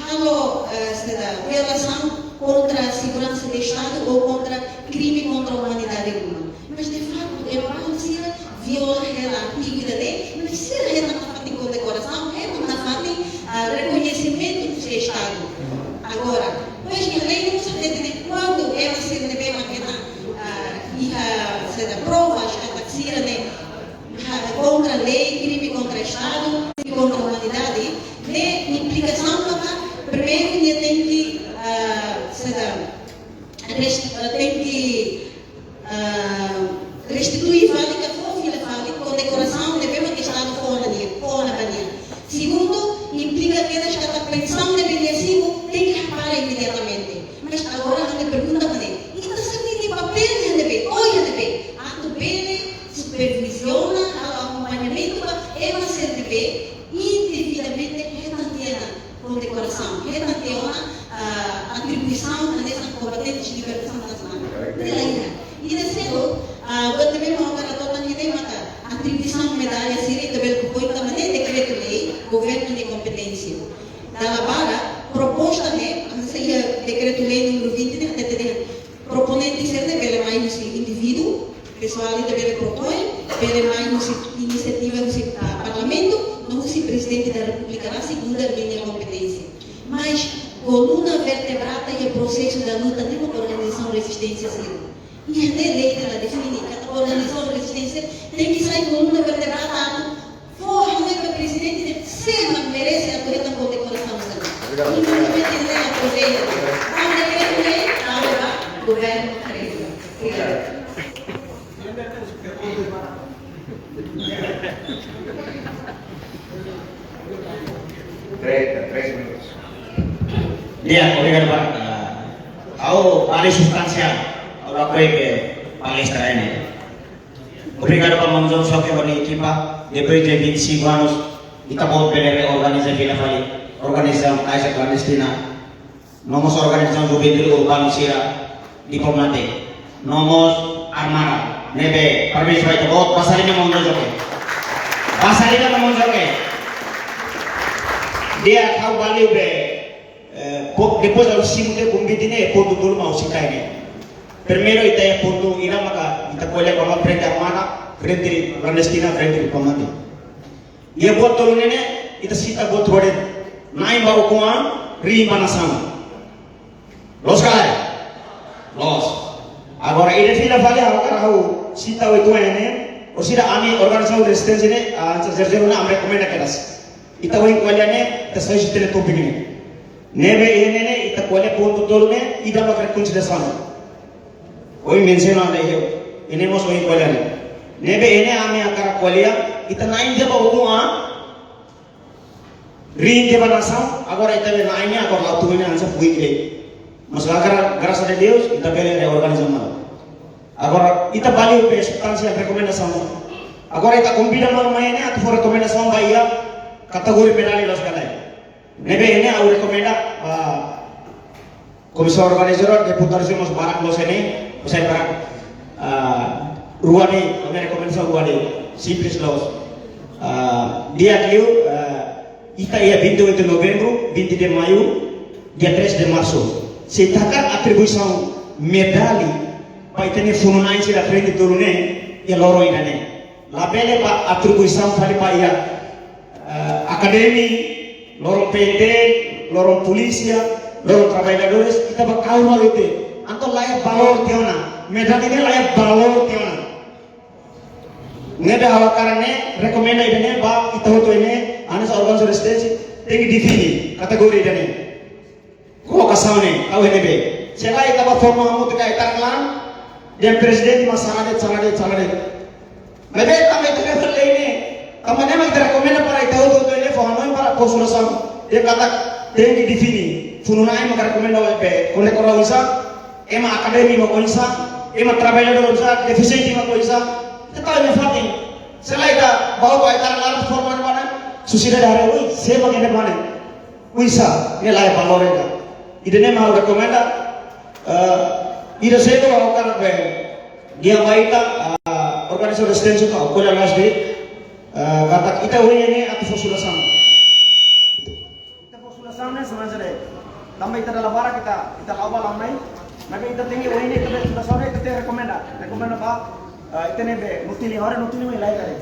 halo, ah, sira violasaun kontra seguransa de Estadu ou kontra krime kontra umanidade ruma. Mas, de faktu, ema balu sira viola hela artigu ida-ne'e, mas sira hetan nafatin kondekorasaun, hetan nafatin, ah, rekoñesimentu husi Estadu. Agora, pois, iha lei ne'e mós hatete ne'e, kuandu ema sira ne'ebé mak hetan, ah, iha, sira provas katak sira ne'e, ah, kontra lei, krime kontra Estadu, krime kontra umanidade, ne'e implikasaun maka, primeiru, nia tenke, ah, sira, rest-, ah, tenke ah, restitui fali ka fó fila fali kondekorasaun ne'ebé mak Estadu fó ona nia, fó ona ba nia. Segundu, implika kedas katak pensaun ne'ebé nia simu tenke hapara imediatamente. Mas agora ami pergunta ba ne'e, ita sei iha papél iha ne'ebé, ou iha ne'ebé, atu bele superviziona, halo akompañamentu ba ema sira ne'ebé indevidamente hetan tiha ona kondekorasaun, hetan tiha ona, ah, atribuisaun hanesan kombatentes libertasaun nasionál. Ne'e la iha. Ida seluk, ah, buat ne'ebé mak ha'u hakarak hato'o tan ne'e maka atribuisaun medalla sira ita bele propoin tanba ne'e dekretu-lei governu nia kompeténsia. Dala barak, proposta ne'e, hanesan iha dekretu-lei númeru vinte ne'e, hatete dehan proponente sira ne'e bele mai husi indivíduu, pesoál ida bele propoin, Koluna vertebral iha prosesu de luta de organizasaun rezisténsia sira. Iha ne'e lei la define katak organizasaun rezisténsia tenke sai koluna vertebral atu fó hanoin ba prezidente de sema merese atu hetan kondekorasaun sira. Obrigadu. Infelizmente, ne'e la aproveita. Tanba dekretu-lei, tanba governu treze. Obrigadu. Três, três minutos. Di'ak, obrigadu ba, ah, ha'u alin substansiál, ha'u lakohi ba palestra ne'e. Obrigadu ba maun João Soke ho nia ekipa, depois de vinte e cinco anos, ita-boot bele reorganiza fila fali, organizasaun Caixa Clandestina, no mós organizasaun juventude urbanu sira, Diplomate, no mós Armada, ne'ebé, parabéns ba ita-boot, basa liman maun João Soke. Basa liman maun João Soke. Di'ak, ha'u baliu ba, eh, po-, depois ha'u simu tiha konvite ne'e, pontu tolu mak ha'u sita iha ne'e. Primeiru ita iha pontu ida maka ita ko'alia kona-ba frente armada, frente klandestina, frente diplomate. Iha buat tolu ne'e ne'e, ita sita buat rua de'it. Na'in ba ukun-an, riin ba nasaun. Loos ka lae? Loos. Agora, ida fila fali ha'u hakarak ha'u sita uitoan ne'e, orsida ami organizasaun rezisténsia ne'e, ah, hanesan Jerjero ne'e, ami rekomenda kedas. Ita ohin ko'alia ne'e, ita sai husi tópiku ne'e. Ne'ebé iha ne'e ne'e, ita ko'alia pontu tolu ne'e, ida mak rekonsiliasaun. Ohin mensiona de'it, iha ne'e mós ohin ko'alia ne'e. Ne'ebé iha ne'e ami hakarak ko'alia, ita na'in tiha ba ukun-an, riin tiha ba nasaun, agora ita bele na'in ne'e, agora la tuir ne'e hanesan puik de'it. Mas agora, grasas a Deus, ita bele reorganiza malu. Agora, ita baliu ba substansiál rekomendasaun. Agora, ita konvida maun mai ne'e, atu fó rekomendasaun ba iha kategoria medalla, loos ka lae? Ne'ebé ne'e ha'u rekomenda, ah, komisaun organizadora, deputadu sira mós barak loos iha ne'e, sai barak, ah, rua de'it, ami rekomenda rua de'it, simples loos. Ah, di'ak liu, ah, ita iha vinte e oito de novembro, vinte de maio, dia três de março. Se ita hakarak atribuisaun medalla ba ita-nia funu-na'in sira frente tolu ne'e, iha loron ida-ne'e. Labele ba atribuisaun fali ba iha, eh, akademi, loron P N D, loron polísia, loron traballadores, ita ba kaur malu tiha. Entaun la iha valór tiha ona. Medalla ne'e la iha valór tiha ona. Ne'ebé ha'u hakarak ne'e, rekomenda ida-ne'e ba ita hotu ne'e, hanesan organizasaun rezisténsia, tenke define kategoria ida-ne'e. Kolokasaun ne'e, tau iha ne'ebé. Se lae ita ba forma hamutuk ka ita laran, dehan prezidente mak sala de'it, sala de'it, sala de'it. Maibé tanba ita-nia lei ne'e, tanba ne'e mak ita rekomenda para ita hotu-hotu ne'e fó hanoin para konsultasaun. Dehan katak tenke define. Funu-na'in mak rekomenda ba be, kondekora oinsá, ema akademi mak oinsá, ema traballadór oinsá, defisiente mak oinsá. Ita tau iha fatin. Se lae ita ba hotu ita laran forma ne'ebá ne'e, sosiedade haree, ui, sé mak iha ne'ebá ne'e. Oinsá, ne'e la iha valór ida. Ida-ne'e mak ha'u rekomenda, eh, ida seluk ha'u hakarak be, dehan ba ita, eh, organizasaun rezisténsia ka, ko'alia loos de'it, eh, katak ita ohin ne'e atu fó solusaun. Ita fó solusaun ne'e sebenarnya de'it. Tanba ita dala barak ita, ita la'o ba la'o mai, maibé ita tenke ohin ne'e ita be solusaun ne'e ita tenke rekomenda. Rekomenda ba, eh, ita-nia be, Nutili, hore Nutili mai lai tadi.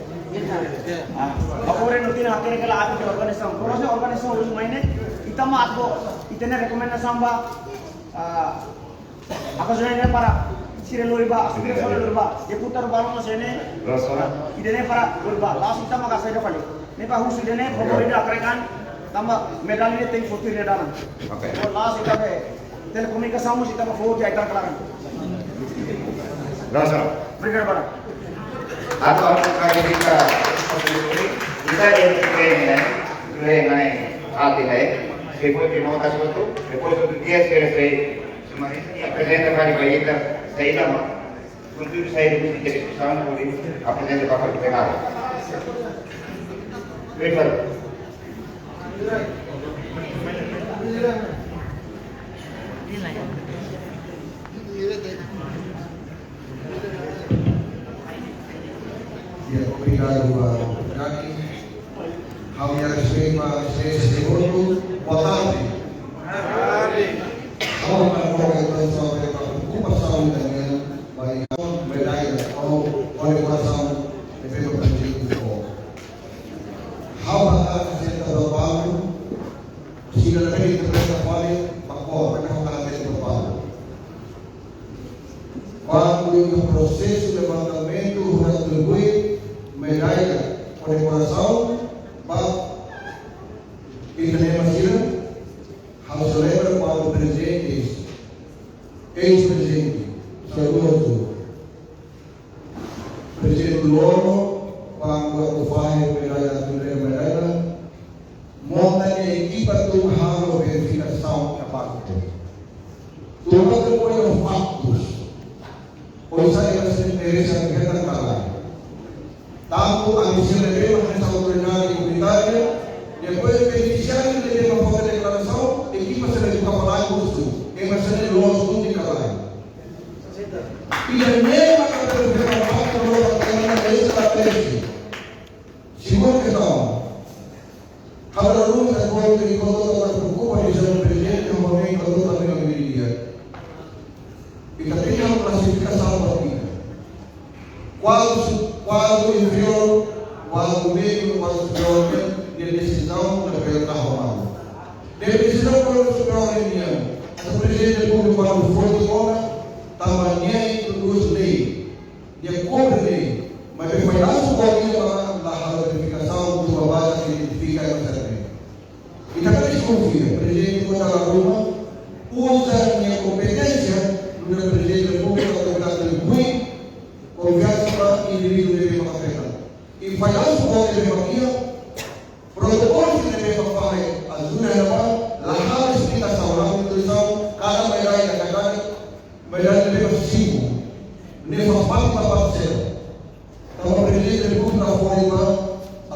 Ah, ba hore Nutili hakerek hela atu ke organizasaun. Kalau se organizasaun uluk mai ne'e, ita mak atu, ita-nia rekomendasaun ba, ah, apa sudah ne'e para sira lori ba, sira lori ba. Deputadu balu mós ne'e, ida-ne'e para lori ba. La'ós ita mak sai do fali. Ne'e ba husu ida-ne'e, favór ida hakarak, tanba medalla ne'e tenke fó tuir nia dalan. Oke. La'ós ita be telekomunikasaun mós ita ba fó tuir nia dalan. Obrigadu barak. Atu, atu, ka ita, ita yang keren, keren, ati, depois de montar tudo, depois do dia se, se, se aprezenta para a ita, saida, konteúdu saida, diskusaun, aprezenta para o plenário. Por favor. Ya, obrigadu, ah, Jaki. Ha'u-nia respeitu ba S T S hotu, boa tarde. Boa tarde. Ha'u hakarak koko entaun sobre ba okupasaun ida-ne'e, ba medalla, ou kondekorasaun, evento para gente. Ha'u hakarak apresenta ba balu, Sira la bele interpreta fali, ba kua, ba kua la bele interpreta fali. Kuandu iha prosesu levantamentu, hodi atribui medalla kondekorasaun ba ita-nia ema sira, ha'u sei lembra kuandu prezidente, eis-prezidente, saudozu, Prezidente Lú Olo, kuandu atu fahe medalla, atu entrega medalla, monta nia ekipa tun halo verifikasaun iha banku. Tun ba depois dos faktus. Oinsá ema sira merese hetan ka lae. Tantu ami sira ne'ebé mak hanesan autoridade komunitária, depois benefisiáriu ne'ebé mak fó deklarasaun, ekipa sira ne'e buka fali husu, ema sira ne'e loos duni ka lae. Ida-ne'e mak atu bele faktu loos ba ema sira ne'e. Segunda kestaun. Ha'u la ruma ita-boot, ita hotu-hotu preokupa ho prezidente, ho ita hotu-hotu ami-nia. Ita tenke klasifikasaun ba ita. Kuadru su-, kuadru inferiór, kuadru médiu, kuadru superiór, nia desizaun la bele tau malu. Nia desizaun kuadru superiór nian, ita prezidente públiku kuadru forte ona, tanba nia introdús lei. Nia kumpre lei, maibé fallansu boot nia ba la halo verifikasaun, tun ba baze identifika ema sira ne'e. Ita la deskonfia, prezidente kuandu la ruma, uza nia kompeténsia, nu'udar prezidente repúblika, atu atribui konfiansa ba indivíduu ne'ebé mak afeta. I fallansu boot nia ba nia, protokolu sira ne'ebé mak fahe ajuda nia ba, la halo esplikasaun, la halo instrusaun, kada medalla, kada medalla ne'ebé mak simu, ne'e faz parte ba parte sira. Tanba prezidente repúblika fó ba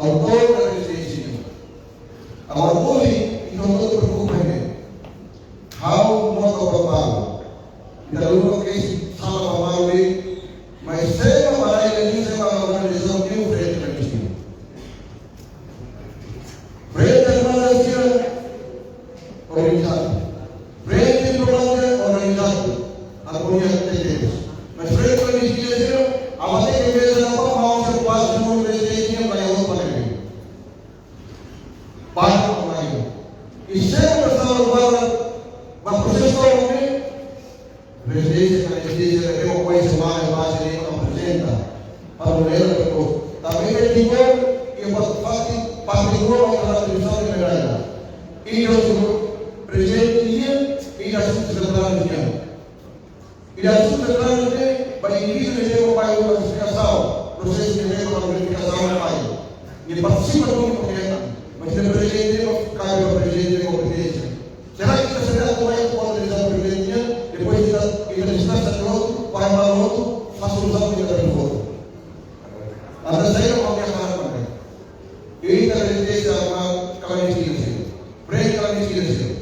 autór da rezidénsia. Agora, ohin, ita hotu preokupa ne'e. Ha'u mós ha'u preokupa. Ita hotu ke sala ba malu, mas se ba para ele, se ba organizasaun, tem um frente da Cristina. Frente Armada sira organizadu. Frente Diplomátika organizadu. Harmonia tebes. Mas Frente Klandestina sira, até ke meza na ba mau se kuaze no rezidénsia ba iha Europa ne'e. Para ko mai. I se ba salvaguarda ba prosesu ne'e, rezidénsia, ka rezidénsia, ka demo kuai semana, ba se nem aprezenta. Para o leão, depois. Também é igual, e eu faço parte, parte igual ao que ela tem só de medalha. E eu sou prezidente, e eu sou secretário. I ita asume traballu ne'e ba indivíduu ne'ebé mak fó esplikasaun, prosesu ne'ebé mak fó esplikasaun ba. Nia partisipa duni ba nia, mas nia prezidente mak kabe ba prezidente kompeténsia. Será que ita sei atu mai kontra prezidente nian, depois ita, ita dispersa hotu, ba malu hotu, fó solusaun ita bele fó. Entaun saida mak ita hakarak. Ita prezidente mak kala di sini. Prezidente kala di sini.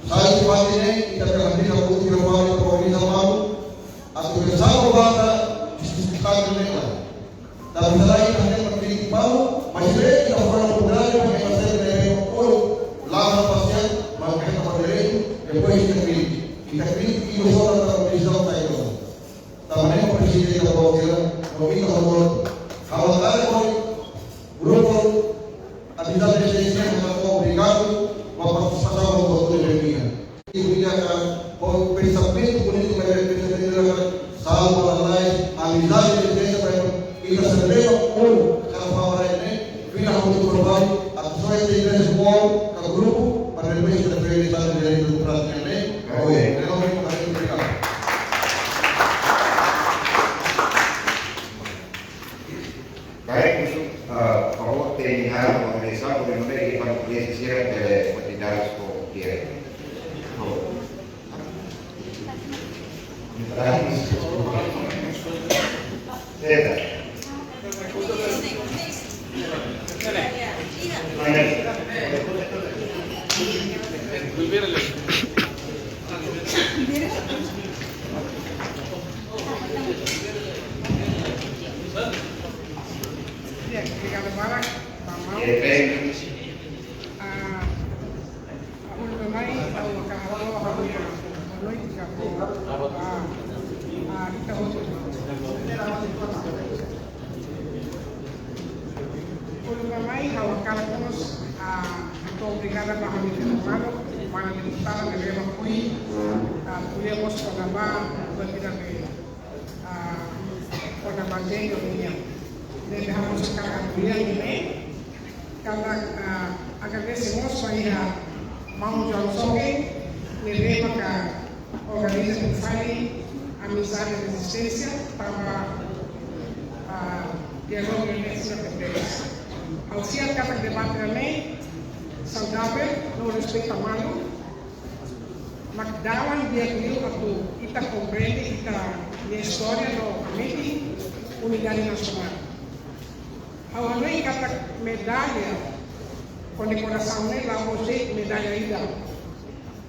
Sai husi fatin ne'e, ita bele hadi'a buat ida fali, provinsi malu, atu bele salva ba ita, justisa ne'e. Tanba selae ita hatene mak kritika malu, mas ita fó oportunidade ba ema sira ne'ebé mak la'o pasiénsia, mak hetan direitu, depois ita kritika. Ita kritika, ita fó ona desizaun sai ona. Tanba ne'e prezidente ita-boot sira, no ita hotu. Ha'u hakarak hodi, grupu, amizade sira, ha'u obrigadu ba partisipasaun hotu-hotu ne'ebé iha. I obrigadu ba pensamentu bonitu, ba pensamentu ida, salva lalais, amizade sira, ita selebra, um, ha'u fó ba ne'e, fila hotu traballu, atu soe te interese boot, ka grupu, para depois ita feliz, ita feliz, ita feliz, ita feliz. Oke, obrigadu. Baik, Yusuf, eh, por favor, terminar, organizar, porque no me di para que sira bele continuar com o que é. Por favor. Senta. Obrigada, Mara. Vamos. Eh, bem. Ah, Uluk mai, ha'u hakarak hato'o ha'u-nia boa noite ba, ah, ah, ita hotu. Uluk mai, ha'u hakarak mós, ah, Obrigada ba ha'u-nia irmaun, mana deputada ne'ebé mak ohin, ah, ko'alia mós kona-ba, buat ida ne'ebé, ah, kona-ba gênio nian. Ne'ebé ha'u mós hakarak ko'alia ne'e, hakarak, ah, agradese mós ba iha maun João Soge, ne'ebé maka organiza fali Amizade Rezisténsia, tanba, ah, diálogu ne'e sira beberes. Ha'u fiar katak debate ne'e saudavel no respeita malu, mak dalan di'ak liu atu ita komprende ita-nia istória no hametin unidade nasionál. Ha'u hanoin katak medalla kondekorasaun ne'e la'ós de'it medalla ida,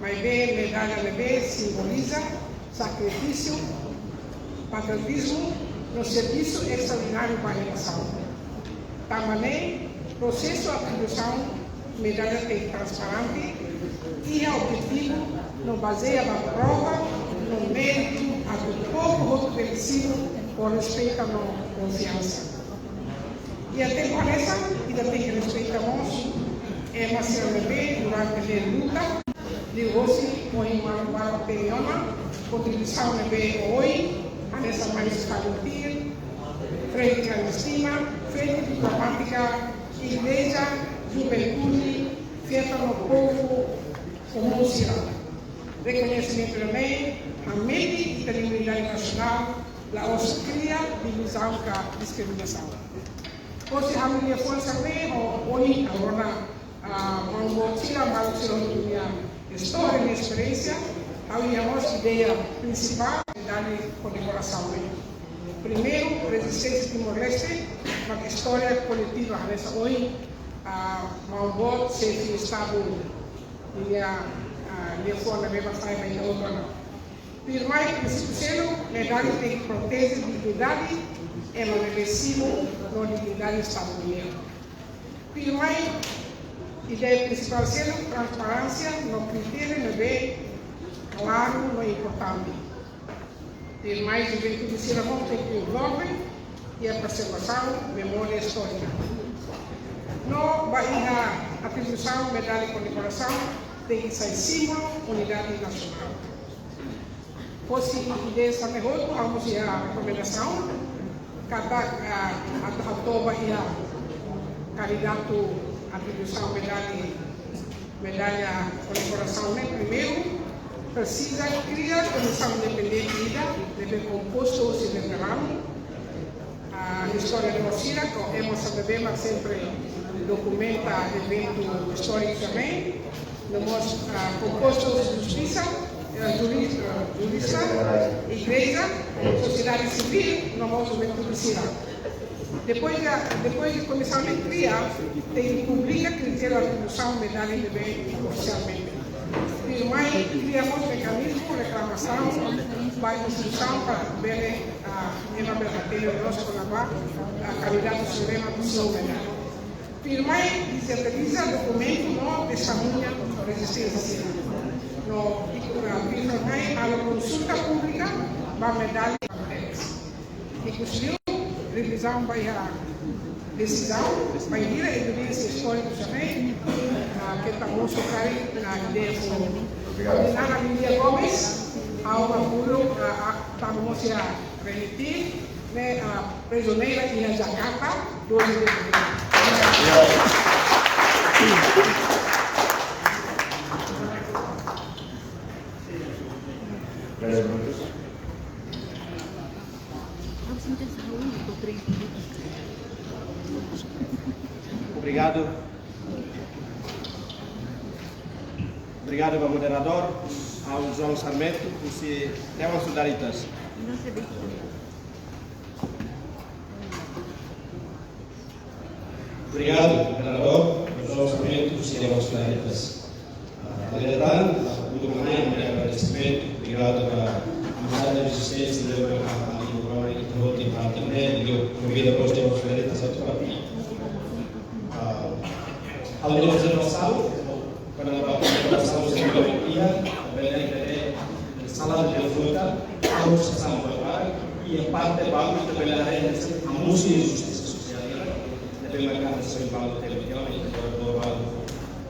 maibé medalla ne'ebé simboliza sakrifísiu, patriotizmu no servisu estraordináriu ba nia nasaun. Tanba ne'e, prosesu atribuisaun medalla tenke transparente, iha objetivu no bazeia ba prova no méritu atu povu hotu bele simu ho respeitu no konfiansa. Iha tempu hanesan, ita tenke respeita mós ema sira ne'ebé durante ne'e luta, liuhosi ohin maun Barak Peniona, kontribuisaun ne'ebé ohin, hanesan Maris Faguntir, Frente Clandestina, Frente Diplomática, Igreja, Juventude, Fiesta no Povo, Komún sira. Rekoñesimentu ne'e hametin ita-nia unidade nasionál, la'ós kria divizaun ka diskriminasaun. Hosi ha'u-nia forsa ne'e ho ohin agora, ah, maun boot sira, maun sira nia istória, nia esperiénsia, ha'u iha mós ideia prinsipál, unidade kondekorasaun ne'e. Primeiru, rezisténsia Timor-Leste, mak istória koletiva, hanesan ohin, ah, maun boot, xefe Estadu, nia, ah, nia fó ona beba fai mai na outra na. Tuirmai, prinsípiu seluk, medalla tenke proteje dignidade ema ne'ebé simu no dignidade Estadu nian. Tuirmai, ideia prinsipál seluk, transparénsia no kritériu ne'ebé klaru no importante. Tuirmai, juventude sira mós tenke envolve iha preservasaun memória istórika. No ba iha atribuisaun medalla kondekorasaun tenke sai símbolu unidade nasionál. Hosi ideia sira ne'e hotu, ha'u mós iha rekomendasaun katak, ah, atu hato'o ba iha kandidatu atribuisaun medalla, medalla kondekorasaun ne'e, primeiru presiza kria komisaun independente ida ne'ebé kompostu hosi veteranu, ah, istória no sira, ka ema sira ne'ebé mak sempre dokumenta eventu istóriku sira-ne'e, no mós, ah, kompostu justisa, eh, juri-, eh, jurista, igreja, sosiedade sivíl, no mós juventude sira. Depois de, depois de komisaun ne'e kria, tenke publika kritériu atribuisaun medalla ne'ebé ofisialmente. Tuirmai, kria mós mekanizmu reklamasaun ba instituisaun para bele, ah, ema bele hatene loos kona-ba, ah, kandidatu sira ne'ebé mak simu medalla. Tuirmai, dijitaliza dokumentu no testemuña rezisténsia sira. No, i, ah, tuirmai, halo konsulta públika ba medalla. Ikus liu, revizaun ba iha desizaun, bainhira evidénsia istóriku sira-ne'e, ah, keta mosu karik, ah, ideia foun. Koordenada Lilia Gomes, ha'u hapulu, ah, ah, tama mós iha remitir, ne'e, ah, prizoneira iha Jakarta, doze de fevereiro. Obrigadu. Obrigadu ba moderadór, ha'u João Sarmento, husi Dewan Solidaritas. Obrigadu, moderadór, João Sarmento, husi Dewan Solidaritas. Ah, além de tan, ah, muito mais, muito agradecimento, obrigadu ba Amizade Rezisténsia, ne'ebé mak, ah, ita hotu iha parte ne'e, i konvida ba Dewan Solidaritas atu partisipa. Ah, ha'u-nia observasaun, kona-ba observasaun sira ne'ebé iha, bele, bele, sala de fruta, ha'u sasán ba, iha parte balu, bele, hamosu injustisa sosiál, ne'ebé mak hanesan balu, tebe, iha, iha, balu.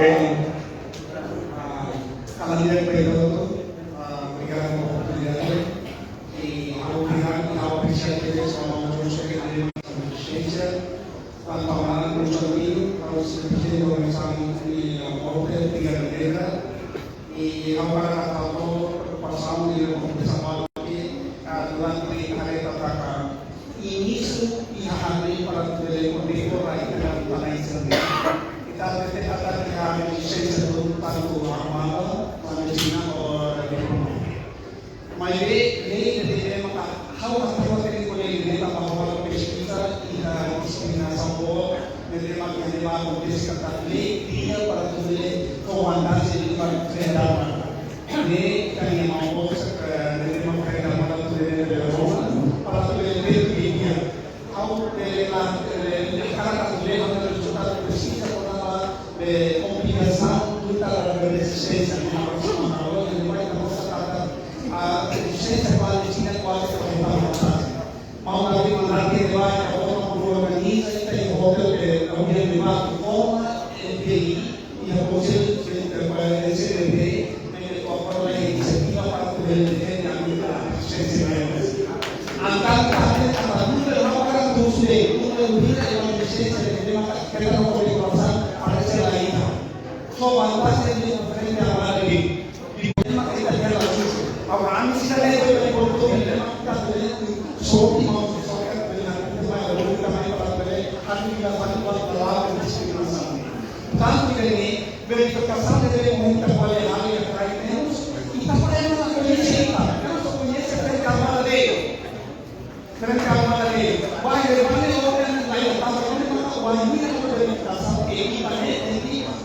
Bem, ah, kalan di'ak ba ita hotu, ah, obrigadu pela oportunidade. I ha'u obrigadu, ha'u apresia tebes ba maun João Seque de Resistência, tanba maun João Seque, ha'u sempre tenke mensajen ne'e, ah, oportunidade negra. I ha'u hakarak hato'o preokupasaun ne'ebé komesa ba ke, ah, durante ita haree katak inísiu iha hanoin para atu bele kondekora ita-nia tanah Israel. Ita hatete katak iha rezisténsia tantu armada, klandestina ou rebeliaun. Maibé lei ne'ebé maka ha'u hakarak hatete katak lei ne'e tanba ha'u peskiza iha diskriminasaun boot ne'ebé maka ne'ebé akontese katak lei kria para atu bele komandante de lugar de arma. Ne'e ita-nia maun boot, eh, ne'ebé maka kria para atu bele bele rona, para atu bele bele bele. Ha'u bele la, eh, hakarak atu bele ha'u-nia rezultadu peskiza kona-ba, eh, komplikasaun luta ba rezisténsia, ne'e ha'u rona, ha'u rona, ne'e mai ha'u rona katak, ah, rezisténsia klandestina kuaze kuaze para ita. Maun David Mandarke ne'ebá, ha'u rona, organiza ita iha hotel de, reuniaun ne'ebá, forma, eh, F D I, iha Konsellu, eh, eh, S D P, ne'ebé agora iha inisiativa para atu bele defende a luta, rezisténsia ne'e. Entaun, ita hatete katak luta ne'e hakarak atu husu de'it, luta ne'e vira rezisténsia, ne'ebé maka keta no kore korasaun, para ita la ita. Só vantajen de frente a la lei. Problema que ita quer la susu. Agora, ami sira ne'ebé bele kontu, problema que ita bele, só que vamos, só que bele, ita mai, ita mai para bele, atu bele, atu bele, diskriminasaun. Tantu ke ne'e, verifikasaun de momenta kual é a lei que temos, e ita para ela não conhece, ita, ela só conhece a frente armada dele. Frente armada dele. Vai, levanta e ordem, vai, levanta, vai, levanta, vai.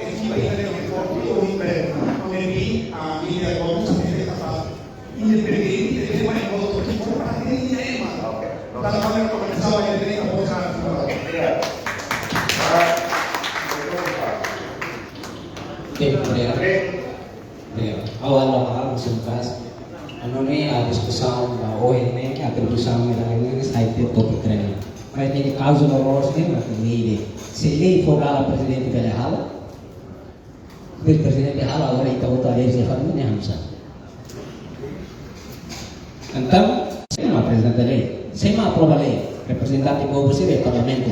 ekipa ida-ne'e, ekipa ida-ne'e, a, Miriam Gomes, ne'e kapás, independente, ita tenke mai hotu, ita tenke mai ema. Oke. Tanba ami komesa, ita tenke mai hotu. Iya. Ah, betul, Pak. Oke, obrigadu. Oke. Obrigadu. Ha'u halo ha'u-nia frase. Anu ne'e, a diskusaun ba ohin ne'e, atribuisaun ne'e, ne'e, ne'e, sai tiha tópiku ne'e. Mas ne'e, kauza loloos ne'e, mas ne'e, se lei fó dalan prezidente bele halo, prezidente halo, agora ita vota lei, se faz, ne'e, hamsa. Entaun, sé mak aprezenta lei? Sé mak aprova lei? Reprezentante povu sira iha parlamentu.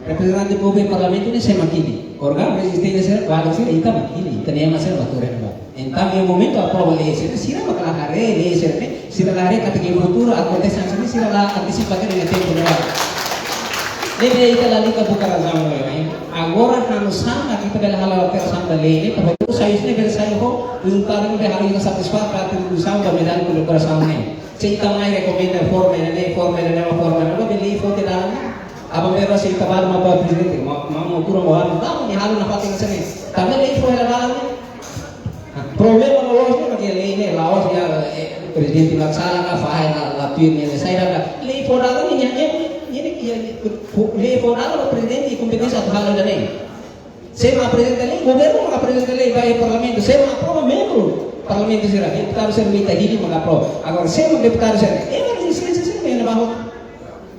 Reprezentante povu iha parlamentu ne'e sé mak hili? Órgaun rezisténsia sira, kuadru sira, ita mak hili. Ita-nia ema sira mak tuur iha ne'ebá. Entaun, iha momentu aprova lei sira, sira mak la haree lei sira ne'e, sira la haree katak iha futuru akontese hanesan ne'e, sira la antisipa tiha iha tempu ne'ebá. Ne'ebé ita lalika buka razaun ne'e. Agora, hanesan ne'e ita bele halo alterasaun ba lei ne'e, para sai ne'e bele sai ho rezultadu ne'ebé halo ita satisfás, para atribuisaun ba medalla kondekorasaun ne'e. Se ita mai rekomenda forma ne'e, forma ne'e, forma ne'e, bele fó tiha dalan ne'e. Aban-bainrua se ita balu mak ba prezidente, mak, mak, mak kura mak balu, ita mak halo nafatin hanesan ne'e. Tanba lei fó hela dalan ne'e. Problema loloos ne'e mak iha lei ne'e, la'ós iha, eh, prezidente mak sala ka, fahe ka, la tuir ne'e, saida ka. Lei fó dalan ne'e, ne'e, ne'e, ne'e, ne'e, lei fó dalan ba prezidente kompeténsia atu halo ida-ne'e. Sé mak aprezenta lei, governu mak aprezenta lei ba iha parlamentu, sé mak aprova, membru parlamentu sira, deputadu sira mak ita hili mak aprova. Agora, sé mak deputadu sira, ema rezisténsia sira mak iha ne'ebá.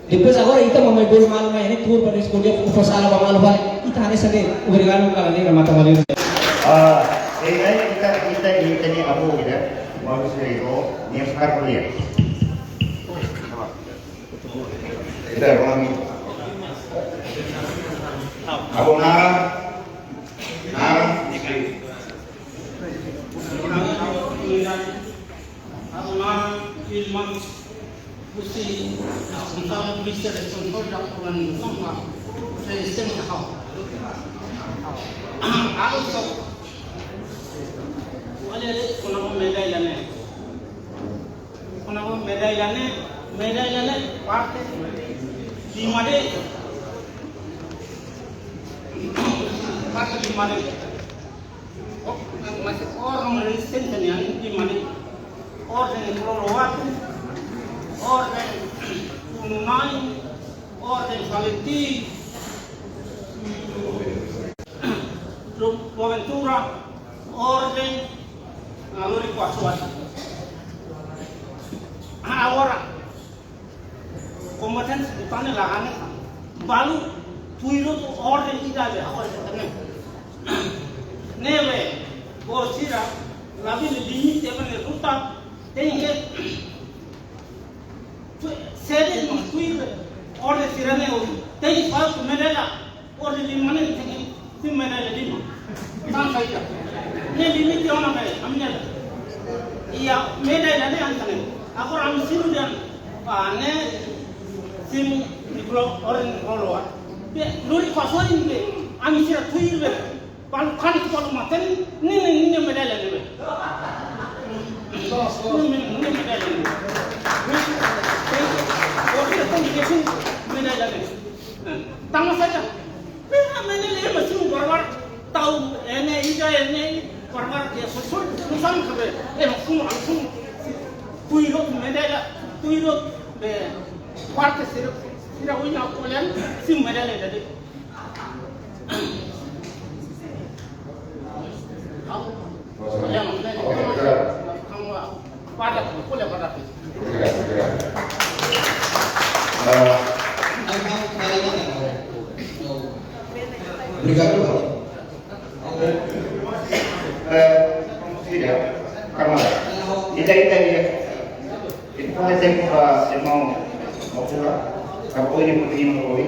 Depois agora ita mak mai bolu malu mai ne'e tuur para diskute, fó sala ba malu fali. Ita hanesan ne'e, obrigadu, kala ne'e mata malu. Ah, eh, eh, ita, ita, ita-nia avó ida, malu sira, nia fiar ko'alia. Ita, ruang. Avó Nara, Nara, Nara, Nara, Husi responsable, vise responsable da organizasaun ba rezisténsia ha'u. Ha'u só. Olha ali, kona-ba medalla ne'e. Kona-ba medalla ne'e, medalla ne'e parte lima de'it. Parte lima de'it. Mas orden rezisténsia nian lima de'it. Orden Loroloatu, orden Ununai, orden Valentí, Boaventura, orden, ah, Lori Kuasuat. Agora, kombatente de panela ane, balu, tuir hotu orden ida be, agora se tene. Ne'ebé, bo sira, labi ni limite ba ne'e ruta, tenke, tu, sede no tuir, orden sira-ne'e, tenke fal tu medalla, orden lima ne'e, tenke, simu medalla lima. Tan saida. Ne'e limite ona be, ami-nia. Iha medalla ne'e hanesan ne'e. Agora ami simu dehan, ah, ne'e simu Loroloatu. Be, Lori Kuasuat be, ami sira tuir be. Balu kan tu balu matan, ne'e, ne'e, ne'e medalla ne'e be. Ne'e, ne'e, ne'e medalla ne'e. Ne'e, ne'e, ne'e medalla ne'e. Tanba saida. Be, medalla ne'e be simu barbarak. Tau, eh, ne'e, ida, eh, ne'e, barbarak ke, so, so, so, sama ke be. Eh, simu, simu. Tuir hotu medalla, tuir hotu be. Parte sira, sira ohin ha'u ko'alia, simu medalla ida de'it. Obrigadu. Eh, tidak, kamar. Ita, ita, ita. Ita fó tempu ba irmaun Mokura, ka boi ni putri ni boi.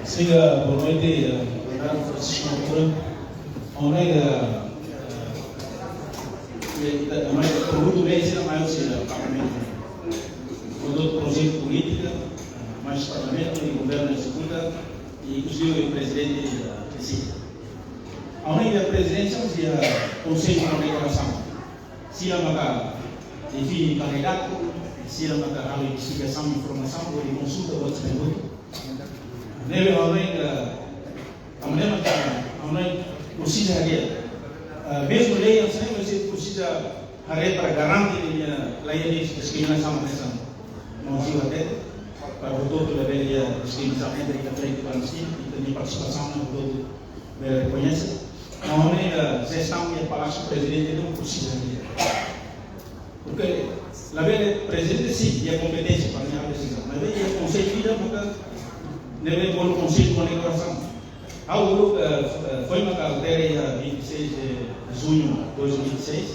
Siga, boa noite, eh, obrigadu, Francisco Mokura. Obrigadu, eh, eh, eh, mai, pergunta bem, sira mai, sira, Parlamentu. Doutór Parlamentu i Governu Ezekuta, i inkluzive Prezidente, eh, Residensiál. Ha'u hanoin Prezidente, Konsellu Kondekorasaun, sira maka define kandidatu, sira maka halo investigasaun, informasaun, hodi konsulta ho sira hotu. Ne'ebé ha'u hanoin, eh, ha'u hanoin maka, ha'u hanoin presiza hadi'a. Eh, mezmu lei hanesan ne'e, mas presiza haree para garante nia, eh, la iha diskriminasaun hanesan maun sira hatete, para hotu-hotu labele iha diskriminasaun entre ita pretu i ita-nia partisipasaun, hotu-hotu bele rekoñese. Ha'u hanoin, eh, sesizaun iha Palásiu Prezidente ne'e presiza hadi'a. Porque labele, Prezidente sin iha kompeténsia para nia halo desizaun, mas iha konsellu ida maka, ne'ebé bolu Konsellu Kondekorasaun. Ha'u uluk, eh, eh, foin maka altera iha vinte e seis de junho de dois mil e vinte e seis,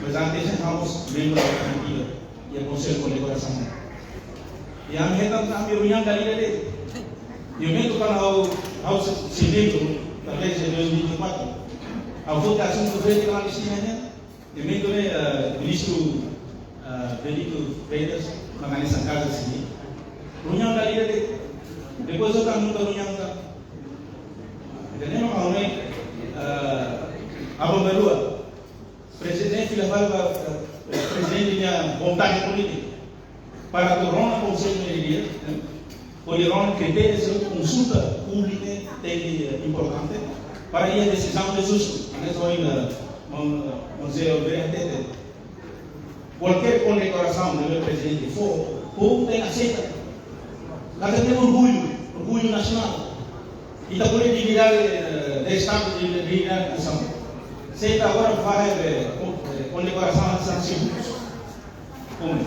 mas antes ne'e ha'u mós membru da antiga iha Konsellu Kondekorasaun. I ami hetan ami reuniaun dala ida de'it. I momentu kuandu ha'u, ha'u sei, sei membru, talvez em dois mil e vinte e quatro, ha'u foti asuntu Frente Clandestina ne'e, momentu ne'e, eh, Ministru, eh, Bento Freitas, maka hanesan Casa Civil. Reuniaun dala ida de'it. Depois ha'u nunka reuniaun tan. Entaun ne'e mak ha'u hanoin, eh, aban-bainrua, Prezidente fila fali ba, eh, Prezidente nia vontade polítika para atu rona Konsellu ne'e di'ak, eh, hodi rona kritériu, konsulta públiku ne'e importante para iha desizaun ne'e justu. Hanesan ohin, eh, maun, maun José Oliveira hatete, kualkér kondekorasaun ne'ebé Prezidente fó, povu tenke aseita. Katak tenke orgullu, orgullu nasionál. Ita-nia dignidade, eh, de Estadu, dignidade de nasaun. Se ita agora fala de, eh, kondekorasaun hanesan simbóliku. Como?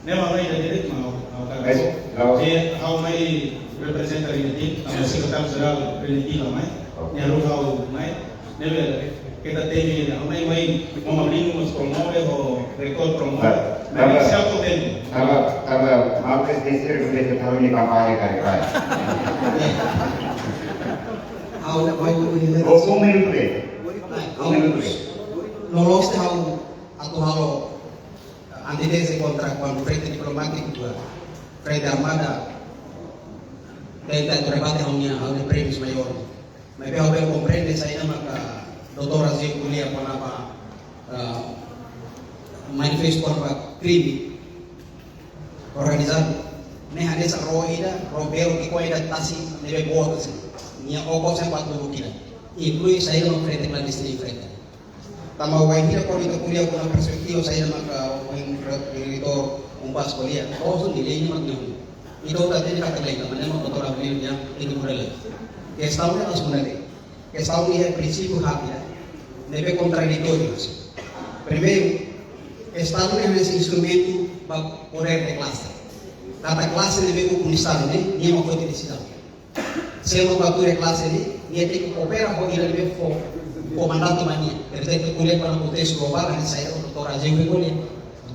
Ne'e mak ha'u hanoin direitu, mas ha'u, ha'u, ha'u, Mas, não. Ha'u mai reprezenta RENETIL, ami sekretáriu jerál RENETIL mai, Ok. Ne'e ha'u mai, ne'ebé, keta temi, ha'u mai, mai, maun Avelino mós promove, ho reitór promove. Tá, mas tá, se ha'u temi. Tá, tá, mas Prezidente, se reconhece, tá, me acompanha, cara, cara. Ha'u, ha'u, Um, um minuto dele. Ha'u, Um minuto dele. Loloos ha'u atu halo antíteze kontra kuandu frente diplomátiku ka frente armada tenta atu rebate ha'u-nia, ha'u-nia prémius maiór. Maibé ha'u bele komprende saida maka doutór Azeu ko'alia kona-ba, eh, manifestu kona-ba krime organizadu. Ne'e hanesan ró ida, ró belo ki'ikoan ida tasi, ne'ebé boot tasi. Nia okos ne'e kuandu kira. Inklui saida mak frente klandestina enfrenta. Tanba wainhira kuandu ita ko'alia kona-ba perspetiva saida maka ohin diretór UNPAZ ko'alia, to'o sira-nia lei ne'e mak ne'e. Ita hotu hatene katak lei, tanba ne'e mak doutór Avelino dehan tenke muda lei. Kestaun ne'e la muda lei. Kestaun ne'e prinsípiu haat ida, ne'ebé kontraditóriu. Primeiru, Estadu ne'e hanesan instrumentu ba podér de klase. Kada klase ne'ebé ukun Estadu ne'e, nia mak foti desizaun. Se ema ba tuir klase ne'e, nia tenke koopera ho ida ne'ebé fó, fó mandatu ba nia. Portantu, ko'alia kona-ba kontestu globál, hanesan saida doutór Azeu ko'alia.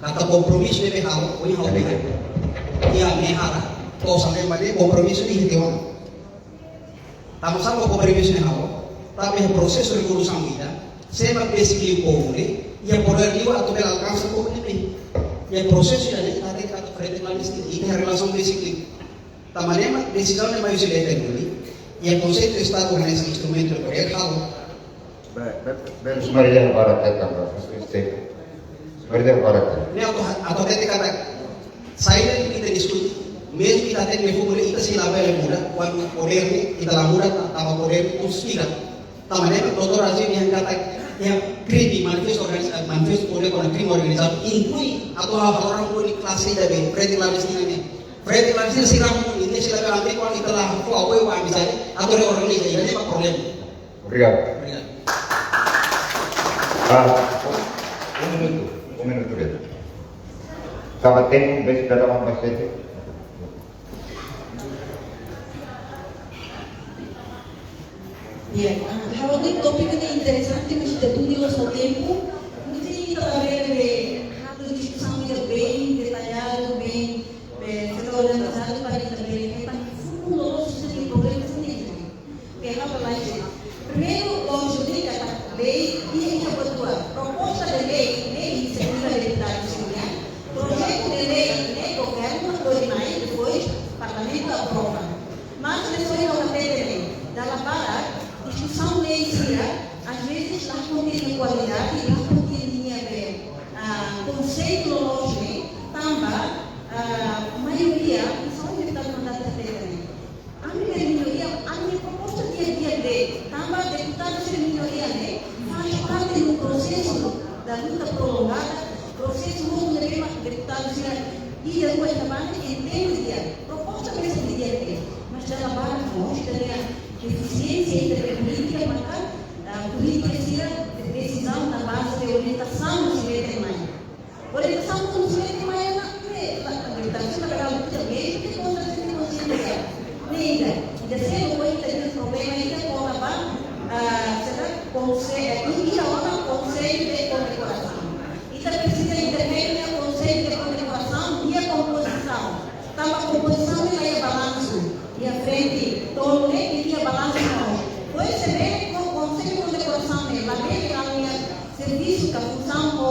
Katak kompromisu ne'ebé halo, ohin ha'u bele. Iha ne'e hara, to'o sampai ba ne'e kompromisu ne'e iha tiha ona. Tanba sá kompromisu ne'e halo, tanba iha prosesu revolusaun ida, se ema besik liu povu ne'e, iha podér liu atu bele alkansa povu ne'e. Iha prosesu ida-ne'e, ita haree katak frente klandestina, ita iha relasaun besik liu. Tanba ne'e mak desizaun ne'e mai husi leten duni, iha konseitu Estadu hanesan instrumentu de podér halo. Be, be, be, Sumari dia para teta, Sumari dia para teta. Ne'e atu, atu hatete katak, saida mak ita diskute, mezmu ita hatene fuga, ita sei la bele muda, kuandu podér ne'e, ita la muda, ta-, tanba podér ne'e konspira. Tanba ne'e mak doutór Azeu dehan katak, iha krime, manifestu organiz-, manifestu ko'alia kona-ba krime organizadu, inklui atu halo ramo di klase ida be, frente klandestina ne'e. Frente klandestina sira ramo, ne'e sira be ambil kuandu ita la fó apoiu ba amizade, atu reorganiza, ida-ne'e mak problema. Obrigadu. Obrigadu. Ah, um, um minuto, um minuto, Beto. Tanba tempu, besik dada mak bastante. Ya, ah, ha'u hanoin tópiku ne'e interesante, mas ita duni loos ho tempu. Mungkin ita bele be halo diskusaun ida bem detalladu, bem, bem, setor organizadu para ita bele hetan fundo loos husi problema sira-ne'e. Oke, ha'u atu la'o. Primeiru, loos duni katak lei, iha, iha buat rua. Proposta de lei, lei inisiativa de deputadu sira-nian. Projetu de lei, lei governu, hodi mai, depois, parlamentu. Ida-ne'e ita bele entende di'ak, proposta mesmu di'ak, mas dala barak mós ita-nia defisiénsia iha polítika, maka, ah, polítika sira desizaun na baze de orientasaun sira iha mai. Orientasaun sira iha mai ne'e, la, orientasaun sira iha mai, ita kontra sira iha mai. Ne'e ida, ida seluk ita iha problema ida kona-ba, ah, sira konse-, eh, ida ona konsellu de kondekorasaun. Ita presiza intervén iha konsellu de kondekorasaun, iha kompozisaun. Tanba kompozisaun ne'e la iha balansu. Iha frente tolu ne'e, iha balansu no. Pois se bele ko konsellu de kondekorasaun ne'e, labele iha servisu ka funsaun ho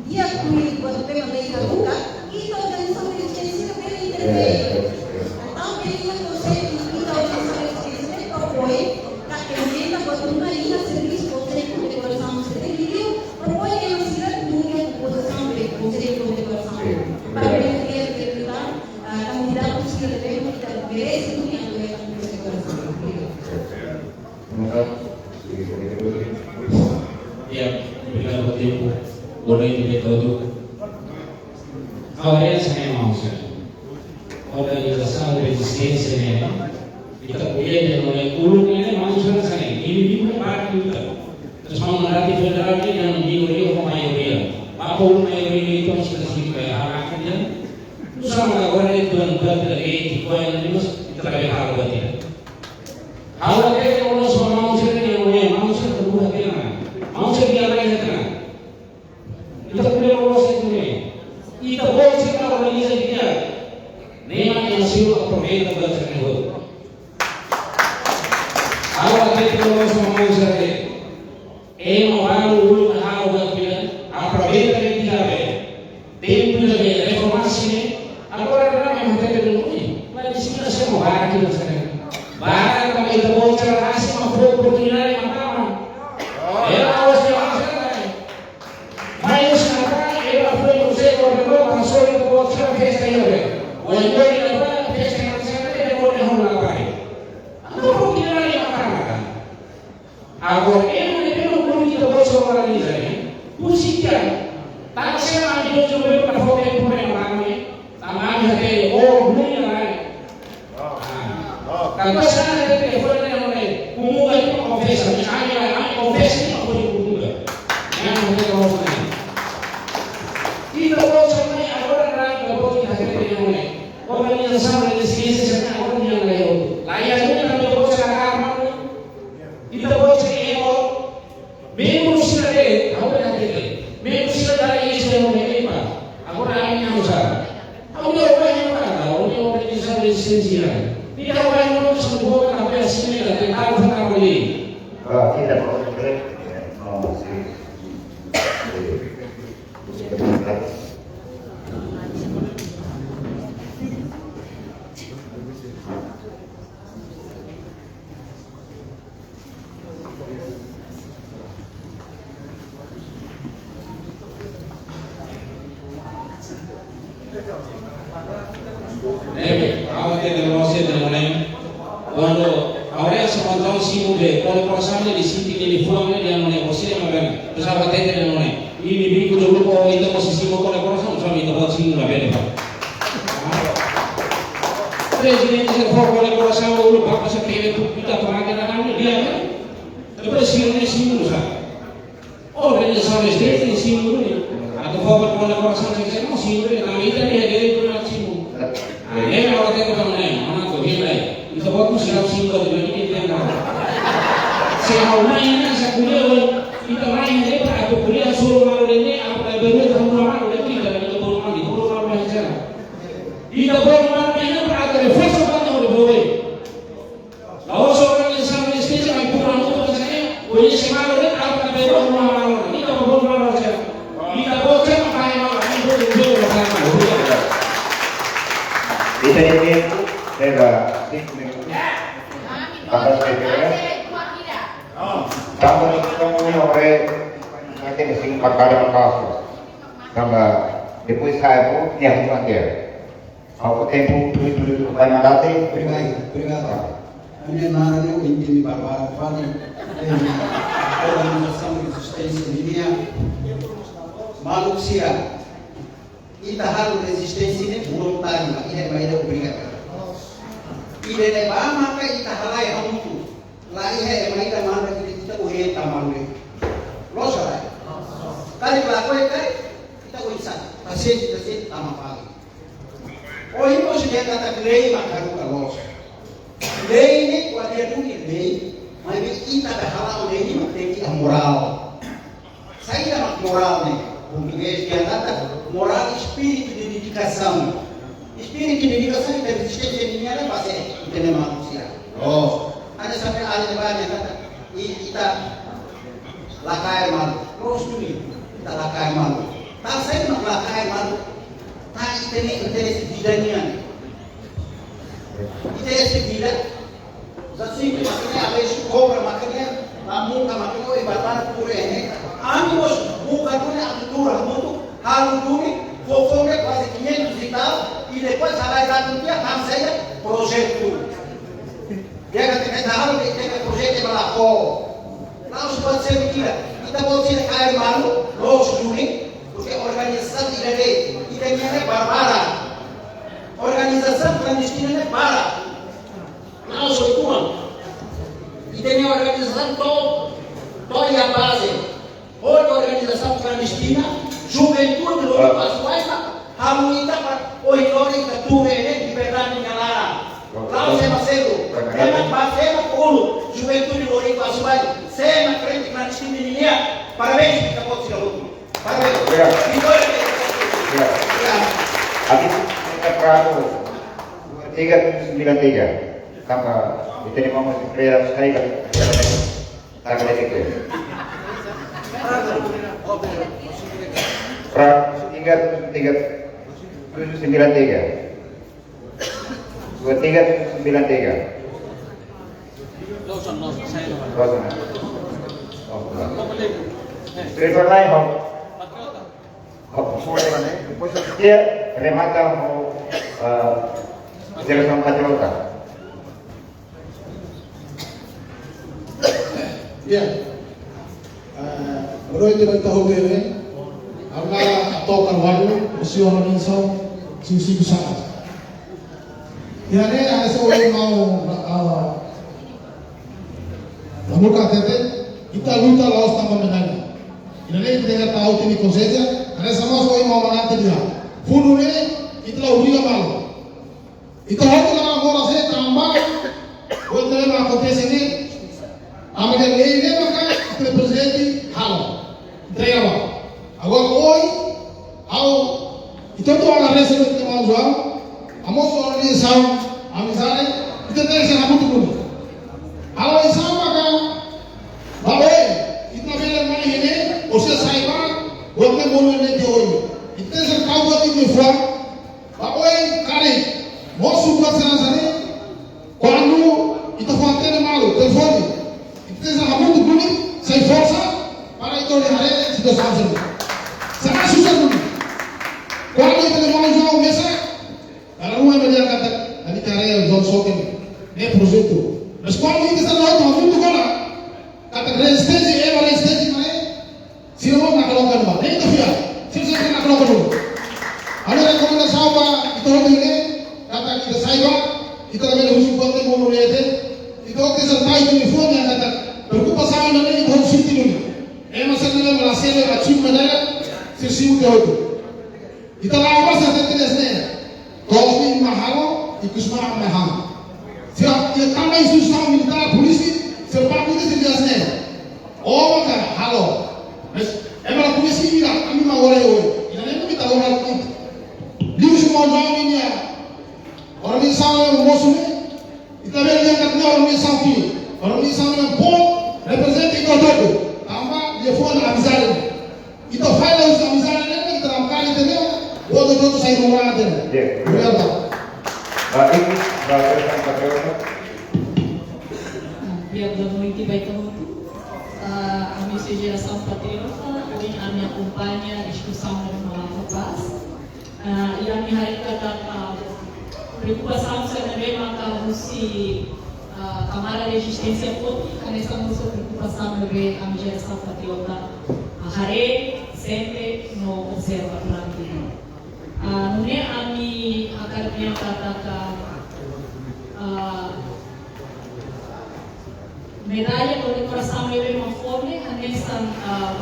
di'ak, kui buat pema lei ka buka, ita organizasaun de rezisténsia bele intervén. Entaun, bele iha konsellu, ita organizasaun de rezisténsia bele propoin, ka emenda buat ruma iha servisu konsellu de kondekorasaun, se bele, propõe a cidade do que a população vê, o conselho de condecoração, para ver que é que está, ah, candidato se ele vem, que merece do que a condecoração. Obrigado. Ya, obrigado pelo tempo. Boa noite a todos. Agora é essa mesma música. Organizasaun de rezisténsia ne'e, ita ko'alia dehan uluk ne'e, maun sira hanesan ne'e, inimigu ne'e barak liu ita. Terus maun mandati federal ne'e, yang minoria ho maioria. Ba uluk maioria ne'e, ita mesti kasih ke anak dia. Terus sama agora ne'e, tuan-tuan, kita lagi, kita lagi hal buat dia. Hal buat dia, kalau semua maun sira ne'e, maun sira terbuka dia. Maun sira dia lagi, dia. Ita ko'alia loloos ida-ne'e. Ita-boot sira organiza di'ak. Ne'e mak ema sira aproveita buat sira-ne'e hotu. Ha'u hatete loloos ba maun sira ne'e. Ema balu uluk halo buat sira, aproveita ne'e di'ak be. Tempu ida be reformasi ne'e. Agora ema hatete duni. Mas di sini semua barak kita sekarang. Barak kami ita-boot sira rasik mak fó oportunidade mak tama. Ema awas di awas sira. Mai husi ne'ebá, ema foin husi koordenadór, pansói ita-boot sira festa iha ne'ebé. Ohin ohin ne'ebá, festa iha ne'ebé, ema foin halo ne'ebá. Entaun, oportunidade mak tama. Agora, ema ne'ebé mak ita-boot sira organiza, ne'e? Husi tiha. Tanba sá ami dois mil para foin tempu ne'e mak ami, tanba ami hatene, oh, dunia lain. Ah. Tanba sá ne'e telefone ne'e, ne'e, Kumunga nia konfesa, ami, ami konfesa nia konfesa Kumunga. Yang konfesa konfesa. Ita-boot sira ne'e agora ne'e, ita-boot sira ne'e, ne'e. Organizasaun de rezisténsia sira ne'e agora ne'e, ne'e. Laiha duni ita-boot sira ne'e. Ita-boot sira ne'e, membru sira ne'e, ha'u hatete. Membru sira ne'e, ita-boot sira ne'e, agora ami yang usah. Ha'u-nia oan ne'e, ha'u-nia organizasaun de rezisténsia. Ita-boot sira ne'e, ha'u-nia oan ne'e, ha'u-nia oan ne'e. Ah, tidak, Pak. Tidak. Oh, sí. Ne'ebé, ha'u hatete ba maun sira ne'e, kuandu ha'u haree hanesan maun João simu be, kondekorasaun ne'e sente nia liafuan ne'e, dehan ne'e, você é uma bela. Terus ha'u hatete dehan ne'e, inimigu dulu ko ita mós simu kondekorasaun, só ita-boot simu la bele, Pak. Ah. Prezidente sira fó kondekorasaun dulu, Pak, sira kere ita pernah kena kami, dia kan? Depois simu ne'e simu, sabe? Organizasaun de rezisténsia simu duni. Atu fó kondekorasaun sira ne'e simu duni. Ami ita-nia direitu mak simu. Ne'e mak ita hatete ba maun ne'e, maun atu hilai. Ita-boot sira simu duni, ita-boot. Se ha'u mai ne'e, se ko'alia, ita mai ne'e para atu ko'alia, suru malu ne'e, apa baru ita malu ne'e, ita, ita-boot malu, ita-boot malu ne'e. Ita-boot malu ne'e para atu reforsa ba ita-boot. La'ós organizasaun de rezisténsia, mas por amor de Deus, koñese malu de'it, atu bele malu, ita-boot malu, ita-boot sira mak malu, ita-boot sira mak malu. Ita-nia tempu, pega cinco minutos. Tanba, tanba, tanba, depois sai, vou, e arruma aqui. Ha'u-nia tempu, tuir, tuir, vai mandar, tem. Obrigadu, obrigadu. Ami-nia naran ne'e Intimi Barbara Fani, em organizasaun de rezisténsia nian. Maluk sira, Ita halo rezisténsia ne'e voluntáriu, ida-ne'e mak ita obriga. Ida-ne'e ba maka ita halai hamutuk. La iha ema ida manda ita, ita orienta malu. Loos ka lae? Karik lakohi karik, ita oinsá? Pasiénsia, pasiénsia, tama fali. Ohin mós dehan katak lei mak haruka loos. Lei ne'e, kuandu ita duni lei, maibé ita atu hala'o lei ne'e mak tenke iha morál. Saida mak morál ne'e? Portugés dehan katak morál espíritu de dedicação. Espíritu de dedicação ita rezisténsia nian ne'e base ita-nia manusia. Oh, ada sampai ahli debat dehan katak i-, ita la kaer malu. Loos duni, ita la kaer malu. Tanba saida mak la kaer malu? Tanba ita-nia interese vida nian. Interese vida. Jacinto mak ne'e, abesu kobra mak ne'e, mamuka mak ne'e, oi barbara pure ne'e. Ami mós buka duni, ami tuur hamutuk, halo duni, fó fó ne'e kuaze quinhentos e tal, i depois halai datu tiha, tanba saida? Projetu. Dehan katak ita halo, dehan katak projetu ema la fó. La'ós buat sira ne'e, ita buat sira kaer malu, loos duni, porke organizasaun ida-ne'e, ita-nian ne'e barbara. Organizasaun klandestina ne'e barak. La'ós uitoan. Ita-nia organizasaun to'o, to'o iha baze. Hotu organizasaun klandestina, juventude lori Ah. ba Suai mak halo ita para ohin loron ita tuur iha liberdade nia laran. La'ós ema seluk. Ema ba, ema uluk, juventude lori ba Suai. Sé mak frente klandestina nian. Parabéns, ita-boot sira hotu. Parabéns. Obrigadu. Vitória. Obrigadu. Obrigadu. Artigu trinta e quatro, dua tiga sembilan tiga. Tanba ita-nia maun Estrela sai, tak ada itu. Pra tiga, tiga, tujuh sembilan tiga. Dua tiga sembilan tiga. Lawson, Lawson, saya Lawson. Lawson, ya? Oh, benar. Apa lagi? Eh. Triple nine, ho. Patriota. Ho, semua lewat, eh. Depois dia remata ho, eh, Jerasaun Patriota. Ya. Eh, boa noite ba ita hotu ne'e. Ha'u Ato'o Carvalho, husi organizasaun Siu Siu Saka. Iha ne'e, hanesan ohin maun, ah, Lamuka hatete, ita luta la'ós tanba medalla. Ida-ne'e ita tenke tau tiha ita-nia konsiénsia, hanesan mós ohin maun Manante dehan. Fundu ne'e, ita la obriga malu. Ita hotu la namora sé tanba, buat ne'ebé mak akontese ne'e, tanba lei ne'e maka ita prezidente halo. Entrega ba. Agora ohin, ha'u, ita hotu agradese ba ita-nia maun João, ha'u mós organizasaun, amizade, ita tenke hamutuk duni. Halo oinsá maka, ba oin, ita bele mai iha ne'e, ou seja, sai ba, buat ne'e monu iha ne'e tiha oin. Ita tenke tau buat ida-ne'e fora, ba oin karik, mosu buat sira hanesan ne'e, kuandu ita fó hatene malu, telefone, ita tenke hamutuk duni, sai forsa, para ita bele haree situasaun sira-ne'e. Sangat susar duni. Kuandu ita-nia maun João mesak, dala ruma ema dehan katak, ami haree João Soken, ne'e projetu. Mas kuandu ita sira hotu hamutuk ona, katak rezisténsia, ema rezisténsia, maibé sira mós naklokan ba. Ne'e ita fiar. Sira, sira naklokan duni. Ami rekomendasaun ba ita hotu ne'e, katak ita sai ba, ita labele husu buat ne'ebé monu iha ne'e. Ita hotu sira tau ita-nia fuan, katak preokupasaun ne'e ita hotu sente duni. Ema sira ne'ebé la selu, la simu medalla, sira simu ita hotu. Ita la'o ba sira hatete dehan ne'e. To'os ne'e mak halo, ikus mak mak halo. Sira, iha tanba instituisaun militár, polísia, sira baku ita sira dehan ne'e. Ó maka halo. Mas, ema la koñese ita, ami mak orai oin. Ita ne'e ita orai oin. Liuhusi maun João ninia organizasaun ne'e mosu ne'e. Ita bele dehan katak ne'e organizasaun ki'ik. Organizasaun ne'ebé bom, reprezenta ita hotu. Tanba, nia fó ona amizade. Ita falla husi amizade ne'e, ita namkari ita-nia, buat hotu sai ruma ita-nia. Ya. Obrigadu. Ba, ini, ba, Jerasaun Patriota. Ah, di'ak, boa noite ba ita hotu. Ah, ami husi Jerasaun Patriota, ohin ami akompaña diskusaun ne'ebé mak la'o kapás. Ah, i ami haree katak, ah, preokupasaun sira ne'ebé maka husi, ah, kamarada rezisténsia foti, hanesan mós preokupasaun ne'ebé ami Jerasaun Patriota, ah, haree, sente no observa durante. Ah, nune'e ami hakarak dehan katak, ah, medalla kondekorasaun ne'ebé mak fó ne'e hanesan, ah,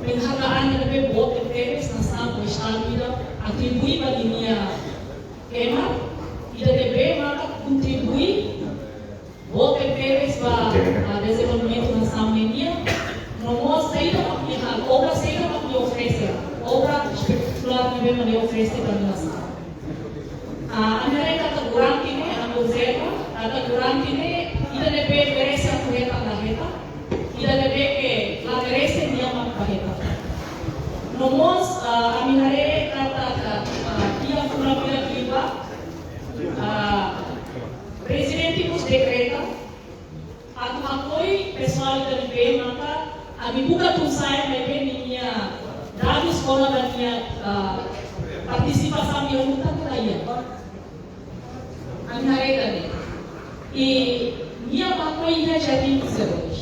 penghargaan ne'ebé boot tebes nasaun ho Estadu ida atribui ba ninia ema, ida ne'ebé maka kontribui boot tebes ba, ah, dezenvolvimentu nasaun nian. No mós saida mak nia halo, obra saida mak nia oferese, obra espetakulár ne'ebé mak nia oferese ba nia nasaun. Ah, ami haree katak durante ne'e, ami observa katak durante ne'e, ida ne'ebé merese atu hetan la hetan, ida ne'ebé ke la merese nia mak bá hetan. No mós, ah, ami haree katak, ah, iha fulan-fulan liubá, ah, Prezidente mós dekreta atu hakoi pesoál ida ne'ebé maka ami buka tun sa'e, maibé ninia dadus kona-ba nia, ah, partisipasaun iha luta ne'e la iha. Ami haree ida-ne'e. I nia mak hakoi iha Jardim dos Heróis.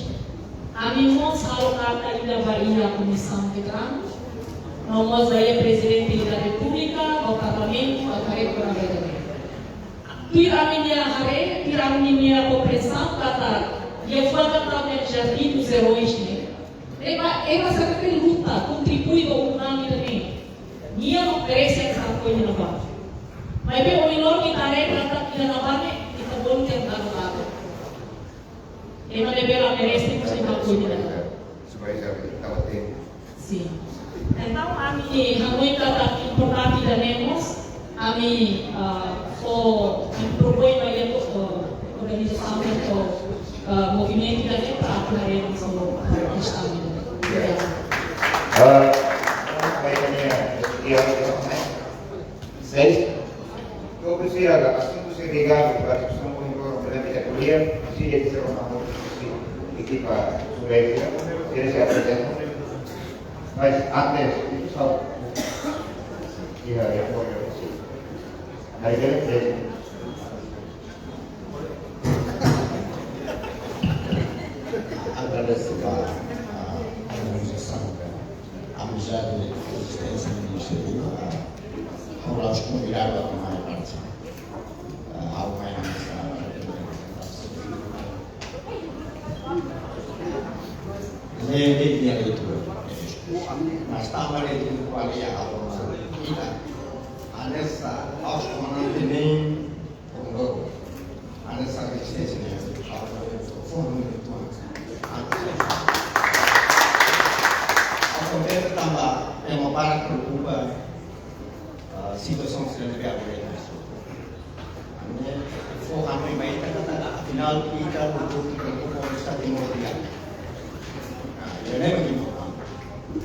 Ami mós halo karta ida ba iha Komisaun Veteranu, no mós ba iha Prezidente da Repúblika, ba Parlamentu, atu haree kona-ba ida-ne'e. Tuir ami-nia haree, tuir ami-nia komprensaun katak iha fuan katak iha Jardim dos Heróis ne'e, ema, ema sira ne'ebé luta, kontribui ba uluk na'in ida-ne'e, nia mak merese atu hakoi iha ne'ebá. Maibé ohin loron ita haree katak iha ne'ebá ne'e, ita bolu ke entaun katak ema ne'ebé la merese mós ema hakoi iha ne'ebá. Supaya ita tahu. Sin. Entaun, ami hanoin katak importante ida-ne'e mós, ami, ah, fó, ami propoin ba iha, ah, organizasaun, ah, movimentu ida-ne'e para atu haree mós, ah, kestaun ida-ne'e. Obrigadu. Ah, baik, ini ya, ya, ya. Seis. Entaun, presiza, asuntu sira ligadu ba diskusaun ohin loron, problema de ekonomia, se deve ser uma outra ekipa sobre isso, se deve ser apresenta. Mas antes, isso só. E aí, agora, aí, beleza. Agradece a, a organização da amizade e resistência do Ministério, a, a, aos convidados a tomar parte. Ah, ha'u mai hanesan lee de'it nia leitura. Mas tanba de'it nia ko'alia ha'u mai ita hanesan aos komandante ne'e, ko'alia hanesan rezisténsia ne'e, ha'u mai foin leitura. Ha'u kontente tanba ema barak preokupa, ah, situasaun sira ne'ebé agora. Ne'e, fó hanoin mai ita katak, afinál, ita luta kontra o Estado Timor di'ak. Ah, ida-ne'e mak importante.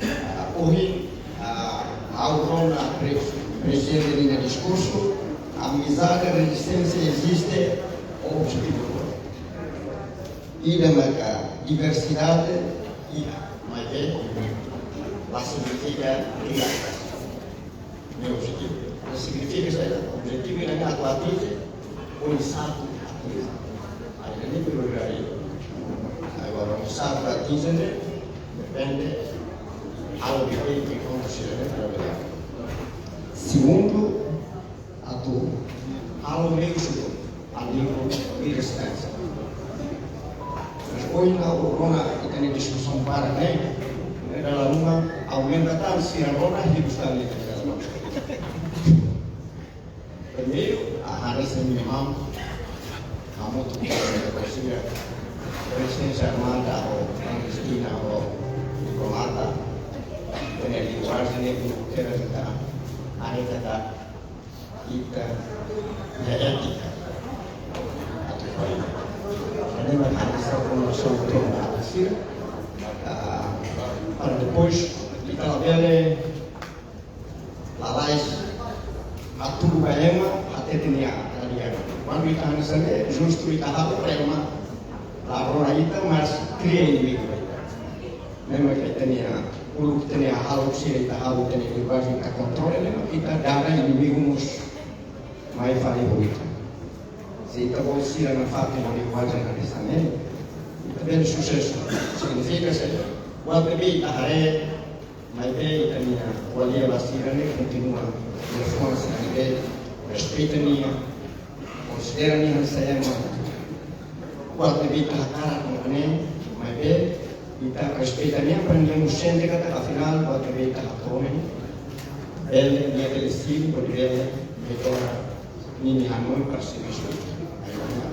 Ah, ohin, ah, ha'u rona pre-, prezidente nia diskursu, amizade, rezisténsia eziste, objetivu. Ida maka diversidade, ida, maibé, la signifika ida. Ne'e objetivu. Ne'e signifika saida? Objetivu ne'e atu atinje, oinsá atu atinje. Ida-ne'e prioridade. Agora, oinsá atu atinje ne'e, depende, halo di'ak, enkontru sira-ne'e trabalha. Segundu, atu halo meius, amigu e rezisténsia. Mas ohin ha'u rona ita-nia diskusaun barak ne'e, ne'e dala ruma aumenta tan sira rona hirus tan ita-nia diskusaun. Primeiru, a hanesan nia maun, hamutuk ho sira, rezisténsia armada ho klandestina ho diplomata, ne'e linguajen ne'e uluk tebes ita haree katak ita iha étika atu fali. Ne'e mak hanesan konversaun to'o agora sira, ah, para depois ita labele lalais hatudu ba ema, hatete nia, nia. Kuandu ita hanesan ne'e, justu ita halo para ema la rona ita, mas kria inimigu ba ita. Ne'e mak ita-nia, uluk ita-nia hahalok sira ita halo, ita-nia linguajen ita kontrola, ne'e mak ita dada inimigu mós mai fali ho ita. Se ita bolu sira nafatin ho linguajen hanesan ne'e, ita bele susesu. Signifika se, buat ne'ebé ita haree, Maibé ita-nia ko'alia ba sira ne'e kontinua, liafuan sira ne'ebé respeita nia, konsidera nia hanesan ema kuat ne'ebé ita hakarak mak ne'e, maibé ita respeita nia para nia mós sente katak afinál buat ne'ebé ita hato'o ne'e bele, nia bele simu hodi bele melhora ninia hanoin para servisu.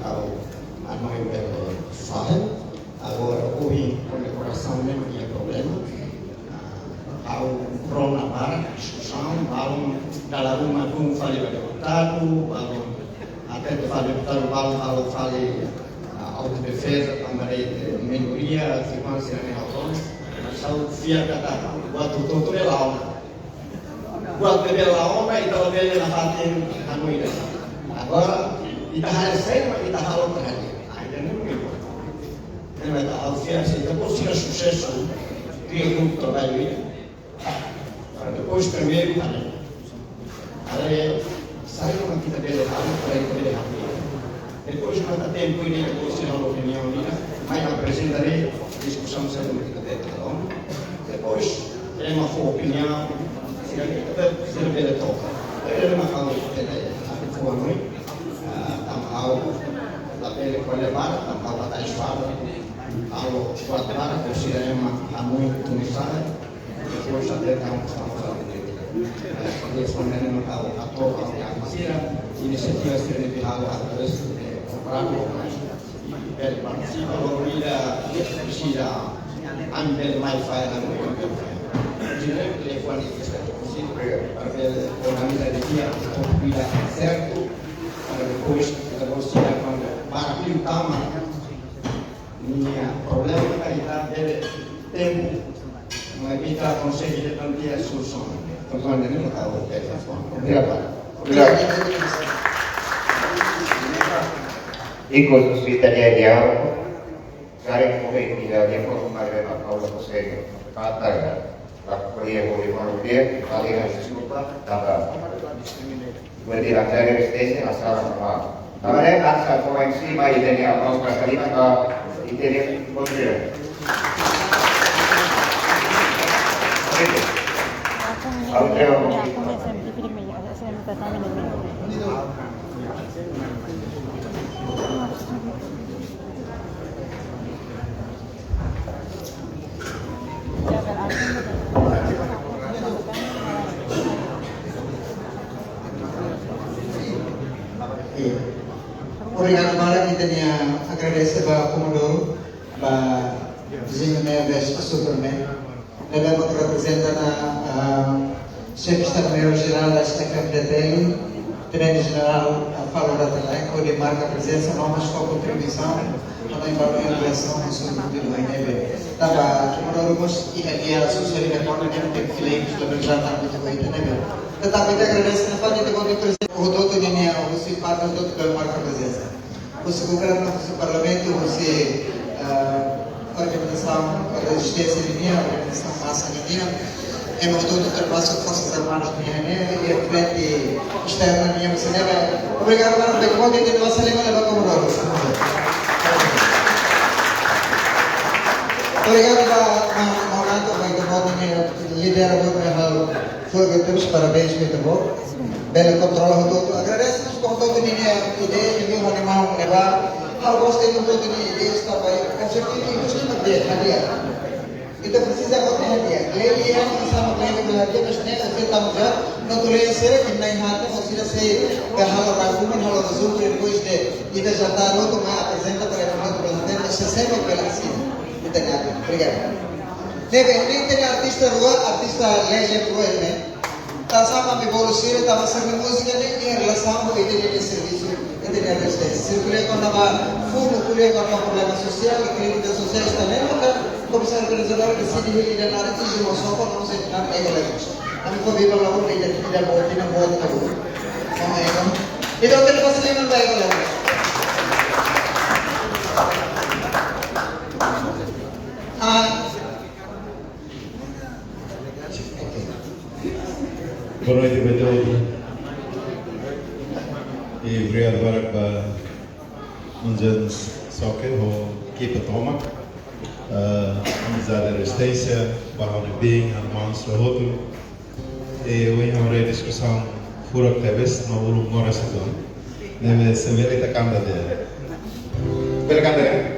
Ha'u hanoin bele fahe. Agora, ohin kondekorasaun ne'e mak iha problema. Ah, ha'u rona barak diskusaun, balun dala ruma dun fali ba deputadu, balun hatete fali deputadu, balun halo fali, ah, autodefeza, tanba de'it minoria, kiman sira-ne'e halo. Mas ha'u fiar katak buat hotu-hotu ne'e la ona. Buat ne'ebé la ona, ita labele nafatin hanoin ida. Agora, ita haree sé mak ita halo para hadi'a. Ah, ida-ne'e mak importante. Ne'e mak ita halo fiar se ita-boot sira susesu, kria grupu traballu ida. Para depois primeiru haree, haree saida mak ita bele halo, para ita bele halo. Depois, kuandu tempu ida, depois se halo reuniaun ida, mai aprezenta de'it diskusaun saida mak ita bele halo. Depois, ema fó opiniaun, sira, sira bele toka. Ida-ne'e mak ha'u hatene, ha'u fó hanoin, ah, tanba ha'u labele ko'alia barak, tanba ha'u la iha espasu, halo buat barak, sira ema hanoin tun-sa'e. Depois até kan sama-sama. Eh, respondendo no tal, a todos, a sira, inisiativa sira ne'ebé halo através de programa, bele partisipa, logo ida, presiza, ami bele mai fai, ami bele fai. Direto telefone, para bele organiza di'ak, para bele sertu, para depois, ita-boot sira, kuandu para liu tama, nia problema ka ita bele tempu, mas ita konsege ita tenke iha solusaun. Tanba ne'e mak ha'u bele respon. Obrigadu. Obrigadu. Ikus ita-nia diálogu, karik ohin ita-nia fokus mai ba Paula José, kata ya, la ko'alia ho irmaun dia, kali ya, deskulpa, tanba Buedia, dari resistente a sala normal. Tanba ne'e, asa komensi mai ita-nia aplausu para Karina ka ita-nia kontribuisaun. Obrigadu. Ha'u entrega. Obrigadu barak, ita-nia agradese ba Comodoro, ba viziñu Neves Superman. Ne'ebé mak reprezenta ona, ah, Xefe Estadu-Maiór Jerál da S T F-FDTL, Tenente Jenerál, ah, Falo Ratan Leko, hodi marka prezensa no mós fó kontribuisaun, tanba ba organizasaun no solusaun de lo ne'ebé. Tanba Comodoro mós iha dia susar iha kona ne'e, tenke fila ikus la bele trata buat ida ne'ebé. Tetapi ita agradese nafatin ita-boot nia prezensa, hotu-hotu ninia, husi parte hotu-hotu bele marka prezensa. Husi governu, husi parlamentu, husi, eh, organizasaun rezisténsia ninian, organizasaun masa ninian. Ema hotu-hotu, termasuk Forsas Armadas ninian, ne'e, i frente esterna ninian, husi ne'ebé. Obrigadu barak, bele ko'alia, ita-nia basa liman leba Comodoro. Obrigadu ba, ba, ba, ba, ba, ba, lidera, ba, ba, ba, Fogo, temos parabéns, muito bom. Bele kontrola hotu-hotu. Agradese mós ba hotu-hotu ninia ideia, ninia animasaun leba. Ha'u gosta de hotu-hotu ninia ideia, tanba objetivu, ikus ne'e mak hadi'a. Ita presiza hotu hadi'a. Lei lian, sama lei de hadi'a, mas ne'e, se tamo já, natureza, que nem hata, mas se sei, que halo argumento, halo resumo, depois de, ita já tá, outro, mas aprezenta para ele, outro, mas sempre pela cima. Ita-nia, obrigadu. Ne'ebé, ne'e ita-nia artista rua, artista legend rua, ne'e. Tansá mak ami bolu sira, tanba sira-nia múzika ne'e iha relasaun ho ita-nia servisu, ita-nia rezisténsia. Sira ko'alia kona-ba funu, ko'alia kona-ba problema sosiál, krítika sosiál, tanba ne'e maka komisáriu organizadór deside hili ida-ne'e, artista rua só, kona-ba sira, na, ego lemos. Ami ko biba la ko ida, ida boa, ida boa, ida boa. Entaun, ita-boot nia basa liman ba ego lemos. Ah. Boa noite ba todos. I obrigadu barak ba Unjen Soke ho ekipa tomak. Ah, amizade, rezisténsia, ba ha'u-nia biin, ha'u-nia maun sira hotu. E ohin ha'u haree diskusaun furak tebes, no uluk moras itu. Ne'ebé se bele ita kanta de'it. Bele kanta de'it?